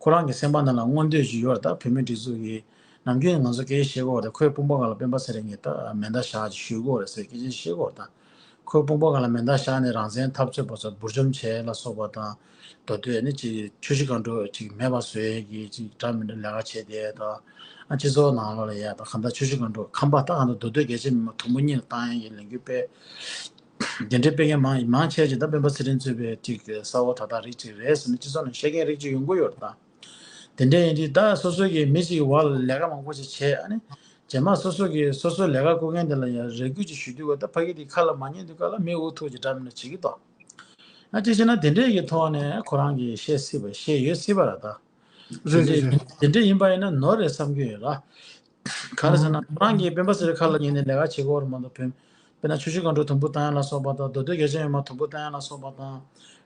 ཁོ་རང་གི་སེམས་པ་ནང་ལ་མངོན་འདོད་ཅིག་ཡོད་རེད། ད་བོད་མིའི་སྒྲིག་འཛུགས་ཀྱིས་ནམ་རྒྱུན་ང་ཚོ་སྐད་ཆ་བཤད་ཀྱི་ཡོད་རེད། ཁོའི་དཔུང་པ་སྒང་ལ་སྤེན་པ་ཚེ་རིང་གིས་ད་མེ་མདའ་བཞག་ཅིག་གཞུས་ཀྱི་ཡོད་རེད་ཟེར་སྐད་ཆ་བཤད་ཀྱི་ཡོད་རེད། ད་ཁོའི་དཔུང་པ་སྒང་ལ་མེ་མདའ་བཞག་ནས་རང་བཙན་འཐབ་རྩོད་པ་ཚོ་འབུར་འཇོམས་བྱས་ལ་སོགས་པ་དང་། མདོ་སྟོད་ནི་ཅིག་ཆུ་བཞི་སྒང་དྲུག་ཅིག་མེད་པ་བཟོ་ཡས་ཀྱི་ཅིག་འདྲ་མི་འདྲ་ལས་ཀ་བྱས་བསྡད་ཡོད་ད། ཨ་སྤྱི་ཚོགས་ནང་ལོགས་ལ་ཡ་ད་གང་ལྟར་ཆུ་བཞི་སྒང་དྲུག་ཁམས་པ་ད་གང་ལྟར་མདོ་སྟོད་རྒྱལ་གཅེས་མི་མང་དུམ་བུ་གཉིས་ལ་བཏང་ཡས་ཀྱི་ལས་འགུལ་སྤེལ། དེ་འདྲའི་སྤེལ་མཁན་མང་མང་ཆེ་ཅིག་ད་སྤེན་པ་ཚེ་རིང་གཙོས་པའི་ཅིག་གསར་བ་དྲ་ཐག་རིགས་ཅིག་རེད་ཟེར་ནས་སྤྱི་ཚོགས་ནང་བཤད་མཁན་རིགས་ཅིག་ཡོང་གི་ཡོད་རེད་ད། དེ་འདྲ་ཡིན་དུས་ད་སོ་སོ་གི་མི་གཅིག་གི་འོག་ལ་ལས་ཀ་མང་པོ་ཅིག་བྱས། ཨ་ནི་རྗེས་མ་སོ་སོ་གི་སོ་སོའི་ལས་ཀ་བསྐུལ་མཁན་དེ་ལ་ཡང་རེ་སྐུལ་ཅིག་ཞུ་དུས་ད་ཕ་གི་དེ་ཁ་ལ་མ་ཉན་དུས་སྐབས་ལ་མི་འུ་ཐུག་ཅིག་འདྲ་མི་འདྲ་བྱེད་ཀྱི་འདུག་ཨ་ཅི་བྱས་ན་དེ་འདྲའི་གི་ཐོག་ནས་ཁོ་རང་གིས་བཤད་སྲིད་པ་བཤད་ཡོད་སྲིད་པ་ར་ད། རེད་རེད་རེད། དེ་འདྲ་ཡིན་པ་ཡིན་ན་ནོར་རེད་བསམ་གྱི་ཡོད་ལ། ག་རེ་ཟེར་ན་ཁོ་རང་གིས་སྤེན་པ་ཚེ་རིང་ཁ་ལ་ཉན་ནས་ལས་ཀ་བྱེད་ཀྱི་ཡོད་རེད་མ་གཏོགས། བོད་དཔེར་ན་ཆུ་བཞི་སྒང་དྲུག་དུམ་བུ་བཏང་ཡ་ལ་སོགས་པ་དང་། མདོ་སྟོད་རྒྱལ་གཅེས་མི་མང་དུམ་བུ་བཏང་ཡ་ལ་སོགས་པ་དང་།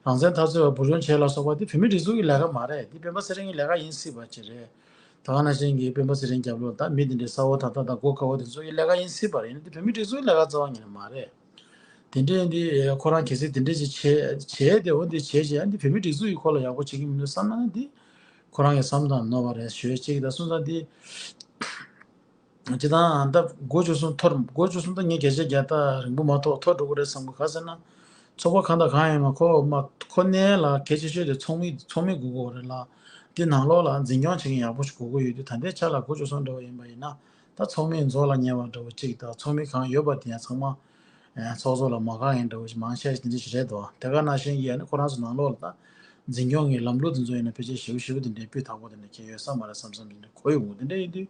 རང་བཙན་འཐབ་རྩོད་པ་འབུར་འཇོམས་བྱེད་ཡ་ལ་སོགས་པ་དེ་བོད་མིའི་སྒྲིག་འཛུགས་ཀྱི་ལས་ཀ་མ་རེད། དེ་སྤེན་པ་ཚེ་རིང་གི་ལས་ཀ་ཡིན་སྲིད་པ་ཅིག་རེད། ད་ག་ནང་བཞིན་གྱི་སྤེན་པ་ཚེ་རིང་རྒྱབ་ལོགས་ད་མི་དེ་འདྲའི་གསར་བ་དྲ་ཐག་དང་མགོ་དཀར་བོ་དེ་ཚོ་གི་ལས་ཀ་ཡིན་སྲིད་པ་རེད། ཡིན་ན་དེ་བོད་མིའི་སྒྲིག་འཛུགས་ཀྱི་ལས་ཀ་རྩ་བ་ཉིད་ནས་མ་རེད། དེ་འདྲའི་འདི་ཁོ་རང་གལ་སྲིད་དེ་འདྲ་ཅིག་བྱས་བྱས་ཏེ། འོ་འདི་བྱས་བྱས་ཨ་འདི་བོད་མིའི་སྒྲིག་འཛུགས་ཀྱི་ཁོ་ལ་ཡག་པོ་བྱེད་ཀྱི་མི་འདུག་བསམ་ན་འདི་ཁོ་རང་གི་བསམ་སྟངས་ནོར་བ་རེད་ཞུ་ཡས་གཅིག་དང་། སོང་ཙང་འདི་སྤྱི་བཏང་ད་སྒོ་བཅུ་གསུམ་འཐོར། སྒོ་བཅུ་གསུམ་ད་ངས་བརྒྱ་ཆ་བརྒྱ་ད་རིང་པོ་མ་ཐོགས་འཐོར་འགྲོ་གི་རེད་བསམ་གི། ག་ཟེར་ན་ཚོགས་པ་གང་དང་གང་ཡིན་མ་ཁོ་མ་ཁོ་གནས་ལ་གལ་ཆེ་ཤོས་དེ་ཚོགས་མི་ཚོགས་མི་དགོས་ཀྱི་རེད་ལ། འདི་ནང་ལོགས་ལ་འཛིན་སྐྱོང་བྱེད་མཁན་ཡག་པོ་ཞིག་དགོས་ཀྱི་ཡོད་དུས། ད་ལྟའི་ཆ་ལ་སྒོ་བཅུ་གསུམ་འདྲ་བོ་ཡིན་པ་ཡིན་ན། ད་ཚོགས་མི་རྫོགས་ལ་ཉེ་བ་འདྲ་བོ་གཅིག་དང་། ཚོགས་མི་གང་ཡོད་པ་དེ་ཡང་ཚང་མ་ཨེ་ཚོགས་གཙོ་ལ་མ་དགའ་མཁན་འདྲ་བོ་ཞིག་མང་ཆེ་ཞིག་དེ་འདྲ་ཞིག་རེད་དོ། དེ་ག་ནང་བཞིན་གྱི་ཨ་ནི་ཁོ་རང་ཚོ་ནང་ལོགས་ལ་ད་འཛིན་སྐྱོང་གི་ལམ་ལུགས་དེ་ཚོ་ཡིན་ན་ཕལ་ཆེར་ཞེ་པོ་ཞེ་པོ་དེ་འདྲའི་སྤུས་དག་པོ་དེ་འདྲ་ཁྱེར་ཡོད་ས་མ་རེད་བསམ་བསམ་དེ་འདྲ་གོ་ཡོང་གི། དེ་འདྲ་ཡིན་དུས་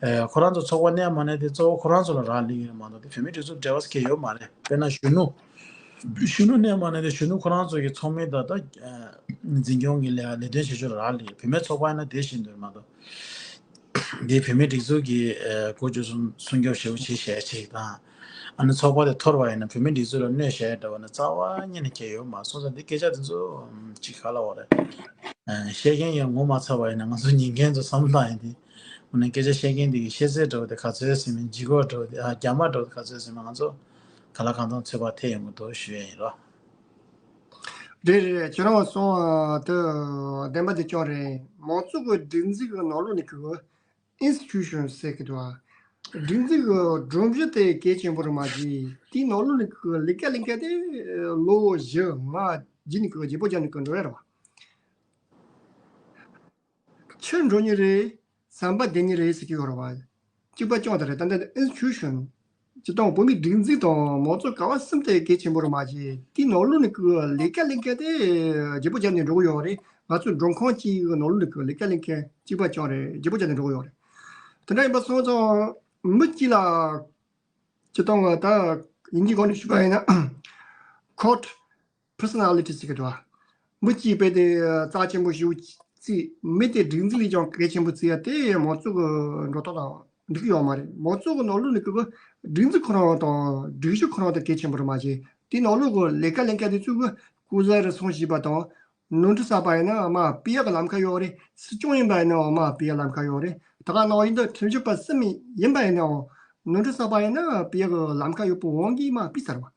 ཨེ་ཁོ་རང་ཚོ་ཚོགས་པ་གནས་མ་གནས་དེ་གཙོ་བོ་ཁོ་རང་ཚོ་ལ་རག་ལས་ཀྱི་རེད་མ་གཏོགས། དེ་བོད་མིའི་སྒྲིག་འཛུགས་འབྲེལ་བ་ཟེར་མཁན་ཡོད་མ་རེད། དཔེར་ན་གཞོན་ནུ། གཞོན་ནུ་གནས་མ་གནས་དེ་གཞོན་ནུ་ཁོ་རང་ཚོ་གི་ཚོགས་མི་དང་ད་ཨེ་འཛིན་སྐྱོང་གི་ལས་ལས་དོན་བྱེད་ཕྱོགས་ལ་རག་ལས། བུད་མེད་ཚོགས་པ་ཡིན་ན་དེ་བཞིན་དུ་མ་གཏོགས། འདི་བོད་མིའི་སྒྲིག་འཛུགས་ཀྱི་ཨེ་སྒོ་བཅུ་གསུམ་སྲུང་སྐྱོབ་ཞེ་པོ་བྱེད་བྱས་ཅིག་དང་། ཨ་ནི་ཚོགས་པ་དེ་འཐོར་བ་ཡིན་ན་བོད་མིའི་སྒྲིག་འཛུགས་ལ་གནོད་བྱས་འདྲ་བ་ནི་རྩ་བ་ཉིད་ནས་ཁྱེད་ཡོད་མ་སོང་ཙང་། འདི་སྐད་ཆ་དེ་ཚོ་ཅིག་ག་ལ་བ་རེད། ཨེ་བཤད་མཁན་ཡང་ངོ་མ་ཚ་བ་ཡིན་ན་ང་ཚོ་ཉན་མཁན་ཚོ་བསམ་བློ་བཏང་ཡིན་དུས། འོ་ན་སྐད་ཆ་བཤད་མཁན་དེ་གི་ཤེས་ཚད་འདྲ་བོ་དེ་ག་ཚོད་ཟིན་མིན། ལྗིད་ཁོག་འདྲ་བོ་དེ། ཨ་རྒྱ་མ་འདྲ་བོ་དེ་ག་ཚོད་ཟིན་མིན། ང་ཚོ་ག་ལ་གང་འཚམ་ཚོད་དཔག་ཐེབས་ཡོང་གི་འདུག་ཞུ་ཡས་ཡིན་རོ། རེད་རེད་རེད། ཁྱེད་རང་གསུངས་པ་དེ་བདེན་པ་དེ་ཅུང་རེད། མང་གཙོ་གི་སྒྲིག་འཛུགས་ཀྱི་ནང་ལོགས་ནས་ཀྱི་ཨིན་སི་ཊི་ཊུ་ཤན་ཟེར་གྱི་འདུག་ཨ། སྒྲིག་འཛུགས་ཀྱི་སྒྲོམ་གཞི་དེ་གལ་ཆེན་པོ་རེད་མ་གཞི། དེའི་ནང་ལོགས་ནས་ཀྱི་ལས་ཀ་ལས་མཁན་དེ་ལོ་བཞི་ལྔ་བརྒྱུད་ནས་ཀྱི་བརྗེ་པོ་བརྒྱབ་ནས་ཀྱི་འགྲོ་ཡ་རེད་བ། ཕྱིར་འགྲོ་ཉེན་རེད། ཟམ་པ་བསྡད་ཉེན་རེད་ཟེར་གྱི་ཡོད་རེད་བ། གཅིག་པ་རྐྱང་དེ་རེད། ད་ལྟ་ཨིན་སི་ཊི་ཊུ་ཤན་སྤྱི་བཏང་བོད་མིའི་སྒྲིག་འཛུགས་དང་མང་གཙོ་ག་བ་གསུམ་དེ་གལ་ཆེན་པོ་རེད་མ་གཞི། དེའི་ནང་ལོགས་ནས་ཀྱི་ལས་ཀ་ལས་མཁན་དེ་བརྗེ་པོ་བརྒྱབ་ནས་འགྲོ་གི་ཡོད་རེད། ང་ཚོའི་མགྲོན་ཁང་གཅིག་གི་ནང་ལོགས་ནས་ཀྱི་ལས་ཀ་ལས་མཁན་གཅིག་པ་རྐྱང་རེད། བརྗེ་པོ་བརྒྱབ་ནས་འགྲོ་གི་ཡོད་རེད། དེ་འདྲ་ཡིན་པ་སོང་ཙང་མི་གཅིག་ལ་སྤྱི་བཏང་ད་དབྱིན་ཇིའི་སྒང་ནས་ཞུས་པ་ཡིན་ན་ཁོལཌ་པར་སོ་ན་ལི་ཊི་ཟེར་གྱི་འདུག་བ། མི་གཅིག་དཔེ་དེ་རྩ་ཆེན་པོ་ཞེ་པོ་བརྩིས། མི་དེ་སྒྲིག་འཛུགས་ལས་ཀྱང་གལ་ཆེན་པོ་བརྩི་ཡ་དེ་མང་གཙོ་གི་འགྲོ་སྟངས་དང་འགྲིག་གི་ཡོད་མ་རེད། མང་གཙོ་གི་ནང་ལོགས་ནས་ཀྱི་སྒྲིག་འཛུགས་ཁོ་རང་དང་སྒྲིག་གཞི་ཁོ་རང་དེ་གལ་ཆེན་པོ་རེད་མ་གཞི། དེའི་ནང་ལོགས་ཀྱི་ལས་ཀ་ལས་མཁན་དེ་ཚོས་ཀྱི་སྐུ་གཟུགས་རེ་སོང་བྱས་པ་དང་། ནོར་འཁྲུལ་བསགས་པ་ཡིན་ན་མར་ཕུད་ཡག་གི་ལམ་ཁ་ཡོད་རེད། སྲིད་སྐྱོང་ཡིན་པ་ཡིན་ནའང་མར་ཕུད་ཡག་ལམ་ཁ་ཡོད་རེད། ད་ག་ནང་བཞིན་དུ་ཁྲིམས་ཞིབ་པ་སུ་མི་ཡིན་པ་ཡིན་ནའང་ནོར་འཁྲུལ་བསགས་པ་ཡིན་ན་ཕུད་ཡག་གི་ལམ་ཁ་ཡོད་པའི་དབང་གིས་མར་ཕུད་ཚར་བ།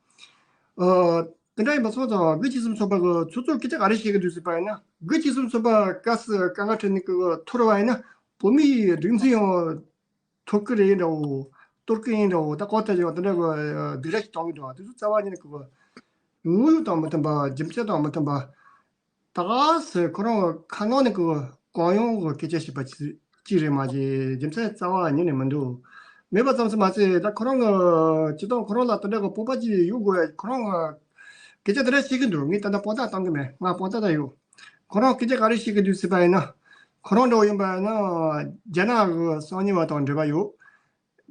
ཨ། དེ་འདྲ་ཡིན་པ་སོང་ཙང་དགུ་བཅུ་གསུམ་ཚོགས་པ་གི་ཚོགས་གཙོས་སྐད་ཆ་ག་རེ་བཤད་ཀྱི་འདུག་ཟེར་བ་ཡིན་ན། དགུ་བཅུ་གསུམ་ཚོགས་པ་སྐབས་སུ་དཀའ་ངལ་འཕྲད་ནས་ཀྱི་འཐོར་བ་ཡིན་ན་བོད་མིའི་སྒྲིག་འཛུགས་ཡང་འཐོར་གི་རེད་འདྲ་བོ། གཏོར་གི་ཡིན་འདྲ་བོ། ད་ལྐོག་ལྟ་ཅིག་དེ་འདྲ་གི་སྡིགས་ར་ཞིག་གཏོང་གི་འདུག་དེ་ཚོ་རྩ་བ་ཉིད་ནས་ཀྱི་དངོས་ཡོད་དང་མི་མཐུན་པ། རྒྱུ་མཚན་དང་མི་མཐུན་པ། ད་ག་སེ་ཁོ་རང་གི་ཁ་ནང་ནས་ཀྱི་གང་ཡོང་གི་སྐད་ཆ་བཤད་པ་ཅིག་རེད་མ་གཞི། རྒྱུ་མཚན་རྩ་བ་ཉིད་ནས་མི་འདུག་མེད་པ་ཙམ་ཞིག་མ་ཟད། ད་ཁོ་རང་གི་སྤྱི་བཏང་ཁོ་རང་ལ་དེ་འདྲ་གི་སྤོབས་པ་ཅིག་ཡོད་དགོས། ཁོ་རང་གི་སྐད་ཆ་དེ་འདྲ་བཤད་ཀྱི་འདུག་ངས་ད་ལྟ་དཔང་རྟགས་བཏང་གི་མེད། ང་དཔང་རྟགས་ད་ཡོད། ཁོ་རང་སྐད་ཆ་ག་རེ་བཤད་ཀྱི་འདུག་ཟེར་བ་ཡིན་ན། ཁོ་རང་འདྲ་བོ་ཡིན་པ་ཡིན་ན་རྒྱ་ནག་གི་གསང་ཉུལ་བ་དང་འབྲེལ་བ་ཡོད།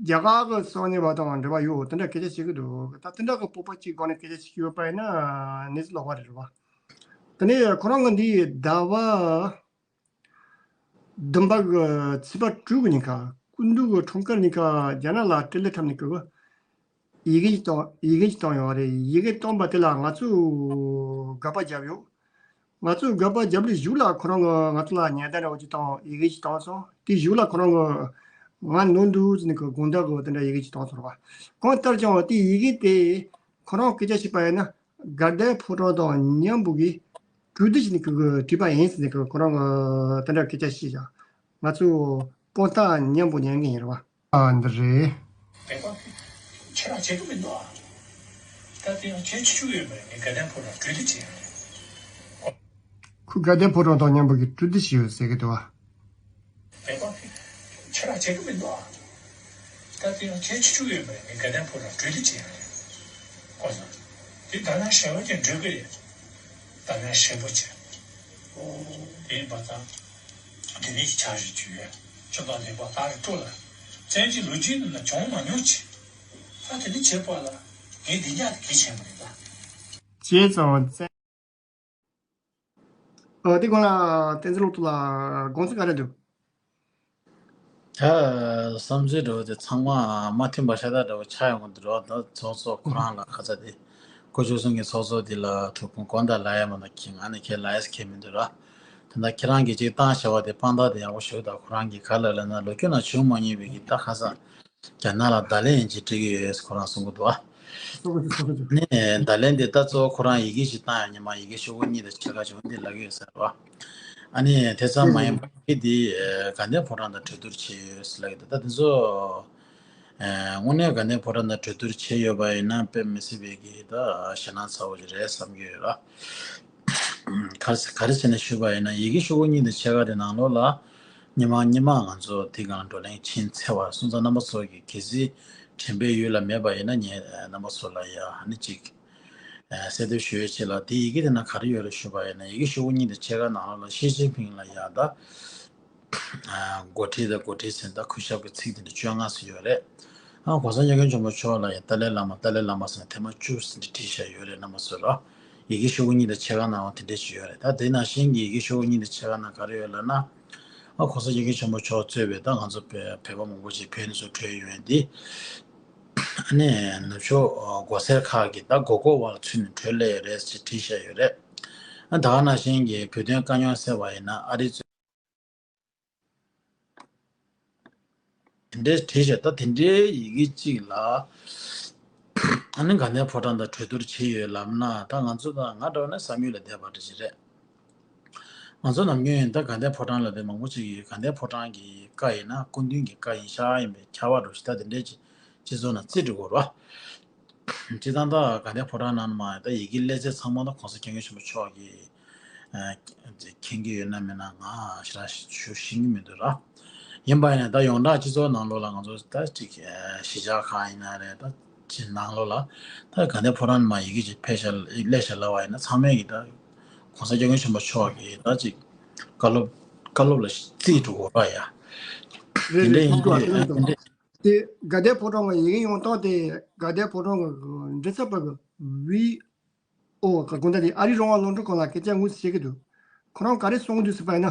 རྒྱ་གར་གྱི་གསང་ཉུལ་བ་དང་འབྲེལ་བ་ཡོད། དེ་འདྲ་སྐད་ཆ་བཤད་ཀྱི་འདུག་ད་དེ་འདྲ་གི་སྤོབས་པ་གཅིག་སྒང་ནས་སྐད་ཆ་བཤད་ཀྱི་ཡོད་པ་ཡིན་ན་གནས་ཚུལ་ལོག་པ་རེད་བ། དེ་ནས་ཁོ་རང་གི་འདི་ཟླ་བ་བདུན་པ་གི་ཚེས་པ་དྲུག་གི་ཉིན་ཁ། སྐུ་མདུན་གྱི་འཁྲུངས་སྐར་ཉིན་ཁ་རྒྱ་ནག་ལ་སྤྲེལ་ལད་འཁྲབ་ནས་ཀྱི་ཡི་གེ་ཅིག་བཏང་། ཡི་གེ་ཅིག་བཏང་ཡོད་རེད། ཡི་གེ་བཏང་པ་དེ་ལ་ང་ཚོས་དགག་པ་བརྒྱབ་ཡོད། ང་ཚོས་དགག་པ་བརྒྱབ་ལས་གཞུག་ལ་ཁོ་རང་གིས་ང་ཚོ་ལ་ཉེན་བརྡ་འདྲ་བོ་ཅིག་བཏང་། ཡི་གེ་ཅིག་བཏང་སོང་། དེའི་གཞུག་ལ་ཁོ་རང་གིས་ང་ནོར་འདུག་ཟེར་ནས་ཀྱི་དགོངས་དག་གི་དེ་འདྲ་ཡི་གེ་ཅིག་བཏང་སོང་རེད་བ། གང་ལྟར་ཀྱང་དེའི་ཡི་གེ་དེ་ཁོ་རང་སྐད་ཆ་བཤད་པ་ཡིན་ན་ དགའ་ལྡན་ཕོ་བྲང་དང་མཉམ་པོ་གི་གྲོས་བསྡུར་བྱས་ནས་ཁོ་གིས་བྲིས་པ་ཡིན་ཟེར་ནས་ཁོ་ཁོ་རང་གིས་དེ་འདྲ་སྐད་ཆ་བཤད་ཀྱང་། ང་ཚོས་དཔང་རྟགས་མཉམ་པོ་ཉན་གི་ཡིན་རེད་བ། ཨ། འདི་རེད། བོད་པ་ཁྱེད་རང་བྱེད་ཀྱི་མི་འདུག་ཨ། ད་དེ་ཡང་བྱེད་ཆོག་ཡོད་མ་རེད། ངས་དགའ་ལྡན་ཕོ་བྲང་གྲོས་བསྡུར་བྱས་ཡོད་རེད། ཁོས་དགའ་ལྡན་ཕོ་བྲང་དང་མཉམ་པོ་གི་གྲོས་བསྡུར་བྱས་ཡོད་ཟེར་གི་འདུག་ཨ། བོད་པ་ཁྱེད་རང་བྱེད་ཀྱི་མི་འདུག་ཨ། ད་དེ་ཡང་བྱེད་ཆོག་ཆོག་ཡོད་མ་རེད། ངས་དགའ་ལྡན་ཕོ་བྲང་གྲོས་བསྡུར་བྱས་ཡོད་རེད། གོ་སོང་། དེ་དགའ་ལྡན་ཞེ་པོ་ཅིག་འགྲིག་གི་རེད། དགའ་ལྡན་ཞེ་པོ་ཅིག་དེ་ཡིན་པ་དང་། དེ་ནས་ཕྱག་བཞེས་བྱས་ཡོད། སྤྱི་པ་ལེགས་པ་ལྟར་སྤྲོ་ལ། བཙན་གྱི་ལོ་རྒྱུས་ནང་ན་བྱུང་མ་མྱོང་ཅིག་ད་དེ་ནི་བྱེད་པ་ལ་ངས་འདི་འདྲ་དེ་གལ་ཆེན་པོ་རེད་ད། བྱས་ཙང་བཙན། ཨ། དེ་སྒང་ལ་བསྟན་འཛིན་བློ་གྲོས་ལགས་དགོངས་ཚུལ་ག་རེ་འདུག་ད་བསམ་ཚུལ་འདྲ་བོ་དེ་ཚང་མ་མ་མཐུན་པ་ཤ་སྟག་འདྲ་བོ་ཆགས་ཡོང་གི་འདུག་རོགས། ད་ཚོགས་གཙོ་ཁོ་རང་ལ་ཁ་ཚ་དེ་སྐུ་བཅུ་གསུམ་གྱི་ཚོགས་གཙོ་དེ་ལ་ཐུགས་ཕན་དགོངས་དག་ལབ་ཡ་མ་གཏོགས་ཁྱེད་ང་ནས་ཁྱེད་ལབ་ཡ་ཁྱེད་མི་འདུག་ར། ད་ལྟ་ཁྱེད་རང་གིས་ཅིག་བཏང་བྱ་བ་དེ་དཔང་རྟགས་དེ་ཡག་པོ་ཞིག་ད་ཁོ་རང་གིས་ག་ལབ་ལབ་ན་ལོ་རྒྱུས་ནང་བྱུང་མ་མྱོང་བའི་གི་ད་ཁ་སང་རྒྱ་ནག་ལ་བརྡ་ལན་ཅིག་སྤྲད་ཀྱི་ཡོད་ཟེར་ཁོ་རང་གསུང་གི་འདུག་ཨ། ནས་བརྡ་ལན་དེ་ད་གཙོ་བོ་ཁོ་རང་ཡི་གེ་ཞིག་བཏང་ཡང་ཉི་མ་ཡི་གེ་ཤོག་གུ་གཉིས་དང་ཕྱེད་ཀ་བྱུང་འདི་ལབ་ཀྱི་ཡོད་ཟེར་བ། ཨ་ནི་དེ་ཙམ་མ་ཡིན་པ་ཡི་གེ་འདི་དགའ་ལྡན་ཕོ་བྲང་དང་གྲོས་བསྡུར་བྱས་ཡོད་ཟེར་ལབ་ཀྱི་འདུག་ད་དེ་ཚོ་དངོས་གནས་དགའ་ལྡན་ཕོ་བྲང་དང་གྲོས་བསྡུར་བྱས་ཡོད་པ་ཡིན་ན་དཔེ་མི་སྲིད་པའི་གི་ད་ཞེད་སྣང་ཚ་བོ་ཞིག་རེད་བསམ་གྱི་ཡོད་ར། ག་རེ་ག་རེ་བྱས་ནས་ཞུས་པ་ཡིན་ན་ཡི་གེ་ཤོག་གུ་གཉིས་དང་ཕྱེད་ཀ་དེ་ནང་ལོགས་ལ་ཉི་མ་ཉི་མ་ང་ཚོ་དེ་སྒང་བགྲོ་གླེང་ཕྱིན་ཚར་བ་སོང་ཙང་རྣམ་པ་ཚོ་གི་གལ་སྲིད་དྲན་པའི་ཡུལ་ལ་མེད་པ་ཡིན་ན་ངས་རྣམ་པ་ཚོ་ལ་ཡ་ཨ་ནི་གཅིག་གསལ་འདེབས་ཞུ་ཡས་ཆེད་ལ་དེ་ཡི་གེ་དེ་ན་ག་རེ་ཡོད་རེད་ཞུས་པ་ཡིན་ན་ཡི་གེ་ཤོག་གུ་གཉིས་དང་ཕྱེད་ཀ་ནང་ལོགས་ལ་ཞི་ཅིན་ཕིང་ལ་ཡ་ད་འགོ་ཁྲིད་དང་འགོ་ཁྲིད་ཟེར་ད་གུས་ཞབས་ཀྱི་ཚིག་དེ་འདྲ་བཅོ་ལྔ་ཙམ་ཡོད་རེད། ཨ་གོང་ས་སྐྱབས་མགོན་ཆེན་པོ་མཆོག་ལ་ཡང་ཏཱ་ལའི་བླ་མ་ཏཱ་ལའི་བླ་མ་ཟེར་ནས་ཐེངས་མ་བཅུ་ཙམ་དེ་བྲིས་བཞག་ཡོད་རེད་རྣམ་པ་ཚོ་ར། ཡི་གེ་ཤོག་གུ་གཉིས་དང་ཕྱེད་ཀ་ནང་ལ་དེ་འདྲས་ཅིག་ཡོད་རེད། ད་དེ་ནང་བཞིན་གྱི་ཡི་གེ་ཤོག་གུ་གཉིས་དང་ཕྱེད་ཀ་ནང་ག་རེ་ཡོད་ལབ་ན། ཨ་གོང་ས་སྐྱབས་མགོན་ཆེན་པོ་མཆོག་གཙོས་པའི་ད་ང་ཚོ་བོད་བོད་པ་མང་པོ་ཅིག་བོད་ནས་ཚུར་བྲོས་ཡོང་ཡས་འདི། ཨ་ནི་ནུབ་ཕྱོགས་སྒོ་སེར་ཁག་གི་ད་མགོ་སྐོར་བ་ལ་ཚུད་ནས་བྲོས་སླེབས་ཡོད་རེད་ཅེས་བྲིས་བཞག་ཡོད་རེད། ཨ་ད་ག་ནང་བཞིན་གྱི་བོད་དོན་དཀའ་རྙོག་སེལ་བ་ཡིན་ན་ཨ་རི་གཙོས། དེ་འདྲའི་བྲིས་བཞག་ད་དེ་འདྲའི་ཡི་གེ་གཅིག་ལ་ཨ་ནི་དགའ་ལྡན་ཕོ་བྲང་དང་གྲོས་བསྡུར་བྱས་ཡོད་ལབ་ན་ད་ང་ཚོ་དང་ང་འདྲ་བ་ན་བསམ་ཡུལ་ལས་འདས་པ་འདྲ་ཞིག་རེད། ང་ཚོ་ནམ་རྒྱུན་ད་དགའ་ལྡན་ཕོ་བྲང་ལ་དེ་མང་པོ་ཅིག་གིས་དགའ་ལྡན་ཕོ་བྲང་གི་བཀའ་ཡིན་ན་སྐུ་མདུན་གྱི་བཀའ་ཡིན་ཤག་ཡིན་པའི་ཁྱབ་པ་འདྲ་ཞིག་ད་དེ་འདྲའི་ཅིག་སྤྱི་ཚོགས་ནང་རྩིས་འགྲོ་དགོས་རེད་བ། སྤྱིར་བཏང་ད་དགའ་ལྡན་ཕོ་བྲང་ནང་མ་ད་ཡི་གེ་སླེབས་ཚད་ཚང་མ་ད་གོང་ས་སྐྱབས་མགོན་ཆེན་པོ་མཆོག་གིས་མཁྱེན་གྱི་ཡོད་ན་མེད་ན་ང་ཞེ་དྲག་ཞུ་ཤེས་ཀྱི་མི་འདུག་ར། ཡིན་པ་ཡིན་ན་ད་ཡོངས་གྲགས་སྤྱི་ཚོགས་ནང་ལོགས་ལ་ང་ཚོ་ད་ཅིག་གཞིས་ཆགས་ཁག་ཡིན་ན་རེད་ད་ཅིག་ནང་ལོགས་ལ་ད་དགའ་ལྡན་ཕོ་བྲང་ནང་མ་ཡི་གེ་ཅིག་ཕེབས་ཤག་སླེབས་ཤག་ལབ་པ་ཡིན་ན་ཚང་མས་ཀྱི་ད་གོང་ས་སྐྱབས་མགོན་ཆེན་པོ་མཆོག་གིས་ད་ཅིག་བཀའ་སློབ་བཀའ་སློབ་ལ་རྩིས་འགྲོ་དགོས་ར་ཡ། རེད་དེ་འདྲ་རེད་ཡིན་ཁོང་ཚོ་དུས་ཨ་དེ་འདྲ། དེ་དགའ་ལྡན་ཕོ་བྲང་གི་ཡི་གེ་ཡོང་སྟངས་དེ་དགའ་ལྡན་ཕོ་བྲང་གི་མགྲིན་ཚབ་པ་གི་ཝི་ཨོ་གི་དགོངས་དག་དེ་ཨ་རིའི་རང་དབང་རླུང་འཕྲིན་ཁང་ལ་སྐད་ཆ་དངོས་སུ་བཤད་ཀྱི་འདུག་ཁོ་རང་ག་རེ་གསུང་གི་འདུག་ཟེར་བ་ཡིན་ན་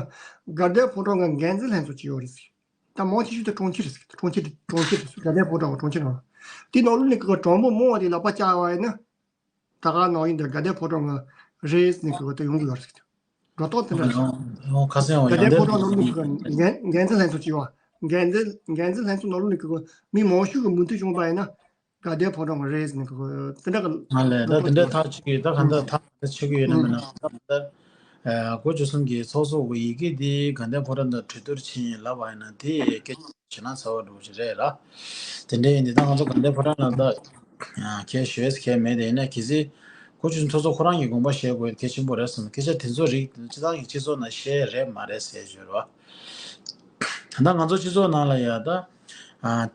དགའ་ལྡན་ཕོ་བྲང་གི་འགན་འཛིན་ལྷན་ཚོགས་ཅིག་ཡོད་རེད་ཟེར། ད་མང་ཆེ་ཤོས་དེ་གྲོང་ཁྱེར་རེད་ཟེར། གྲོང་ཁྱེར་དེ་གྲོང་ཁྱེར་རེད་ཟེར། དགའ་ལྡན་ཕོ་བྲང་གི་གྲོང་ཁྱེར་རང་དེ་ནང་ལོགས་ནས་གི་གྲོང་པ་མང་བ་དེ་ལག་པ་བཅག་པ་ཡིན་ན། ད་ག་ནང་བཞིན་དུ་དགའ་ལྡན་ཕོ་བྲང་གི་རེད་ཟེར་ནས་ཁོ་ད་ཡོང་གི་ཡོད་རེད། འགྲོ་སྟངས་དེ་འདྲ་རེད། ཡང་ཁ་སང་ཡང་དགའ་ལྡན་ཕོ་བྲང་ནང་ལོགས་ཀྱི་འགན་འགན་འཛིན་ལྷན་ཚོགས་ཅིག་ཡོད། འགན་འཛིན་འགན་འཛིན་ལྷན་ཚོགས་ནང་ལོགས་ཀྱི་མི་མང་ཤོས་ཀྱི་མོས་མཐུན་བྱུང་བ་ཡིན་ན་དགའ་ལྡན་ཕོ་བྲང་གི་རེད་ཟེར་ནས་ཁོ་དེ་འདྲ་གི་ང་ལས་ད་དེ་འདྲའི་ཐག་གཅོད་ཀྱི་ད་ག་འདྲ་ཐག་གཅོད་ཀྱི་ཡོད་ན་མིན་ན་ད་ལྟ་སྒོ་བཅུ་གསུམ་གྱི་ཚོགས་གཙོ་གི་ཡི་གེ་འདི་དགའ་ལྡན་ཕོ་བྲང་དང་གྲོས་བསྡུར་བྱས་ཡིན་ལབ་པ་ཡིན་ན་དེ་སྐད། ཞེད་སྣང་ཚ་བོ་འདྲ་བོ་ཞིག་རེད་ལ། དེ་འདྲ་ཡིན་དུས་ད་ང་ཚོ་དགའ་ལྡན་ཕོ་བྲང་ལ་ད་གལ་ཞུ་ཡས་གལ་མེད་དེ་ཡིན་ན་གལ་སྲིད་སྒོ་བཅུ་གསུམ་ཚོགས་གཙོ་ཁོ་རང་གིས་དགོངས་པ་བཞེས་དགོས་གལ་ཆེན་པོ་རེད་བསམ། སྐད་ཆ་དེ་ཚོ་རིགས་སྤྱི་བཏང་གི་སྤྱི་ཚོགས་ནང་བཤད་རེད་མ་རེད་ཟེར་ཞོར་བ། ད་ལྟ་ང་ཚོ་སྤྱི་ཚོགས་ནང་ལ་ཡ་ད་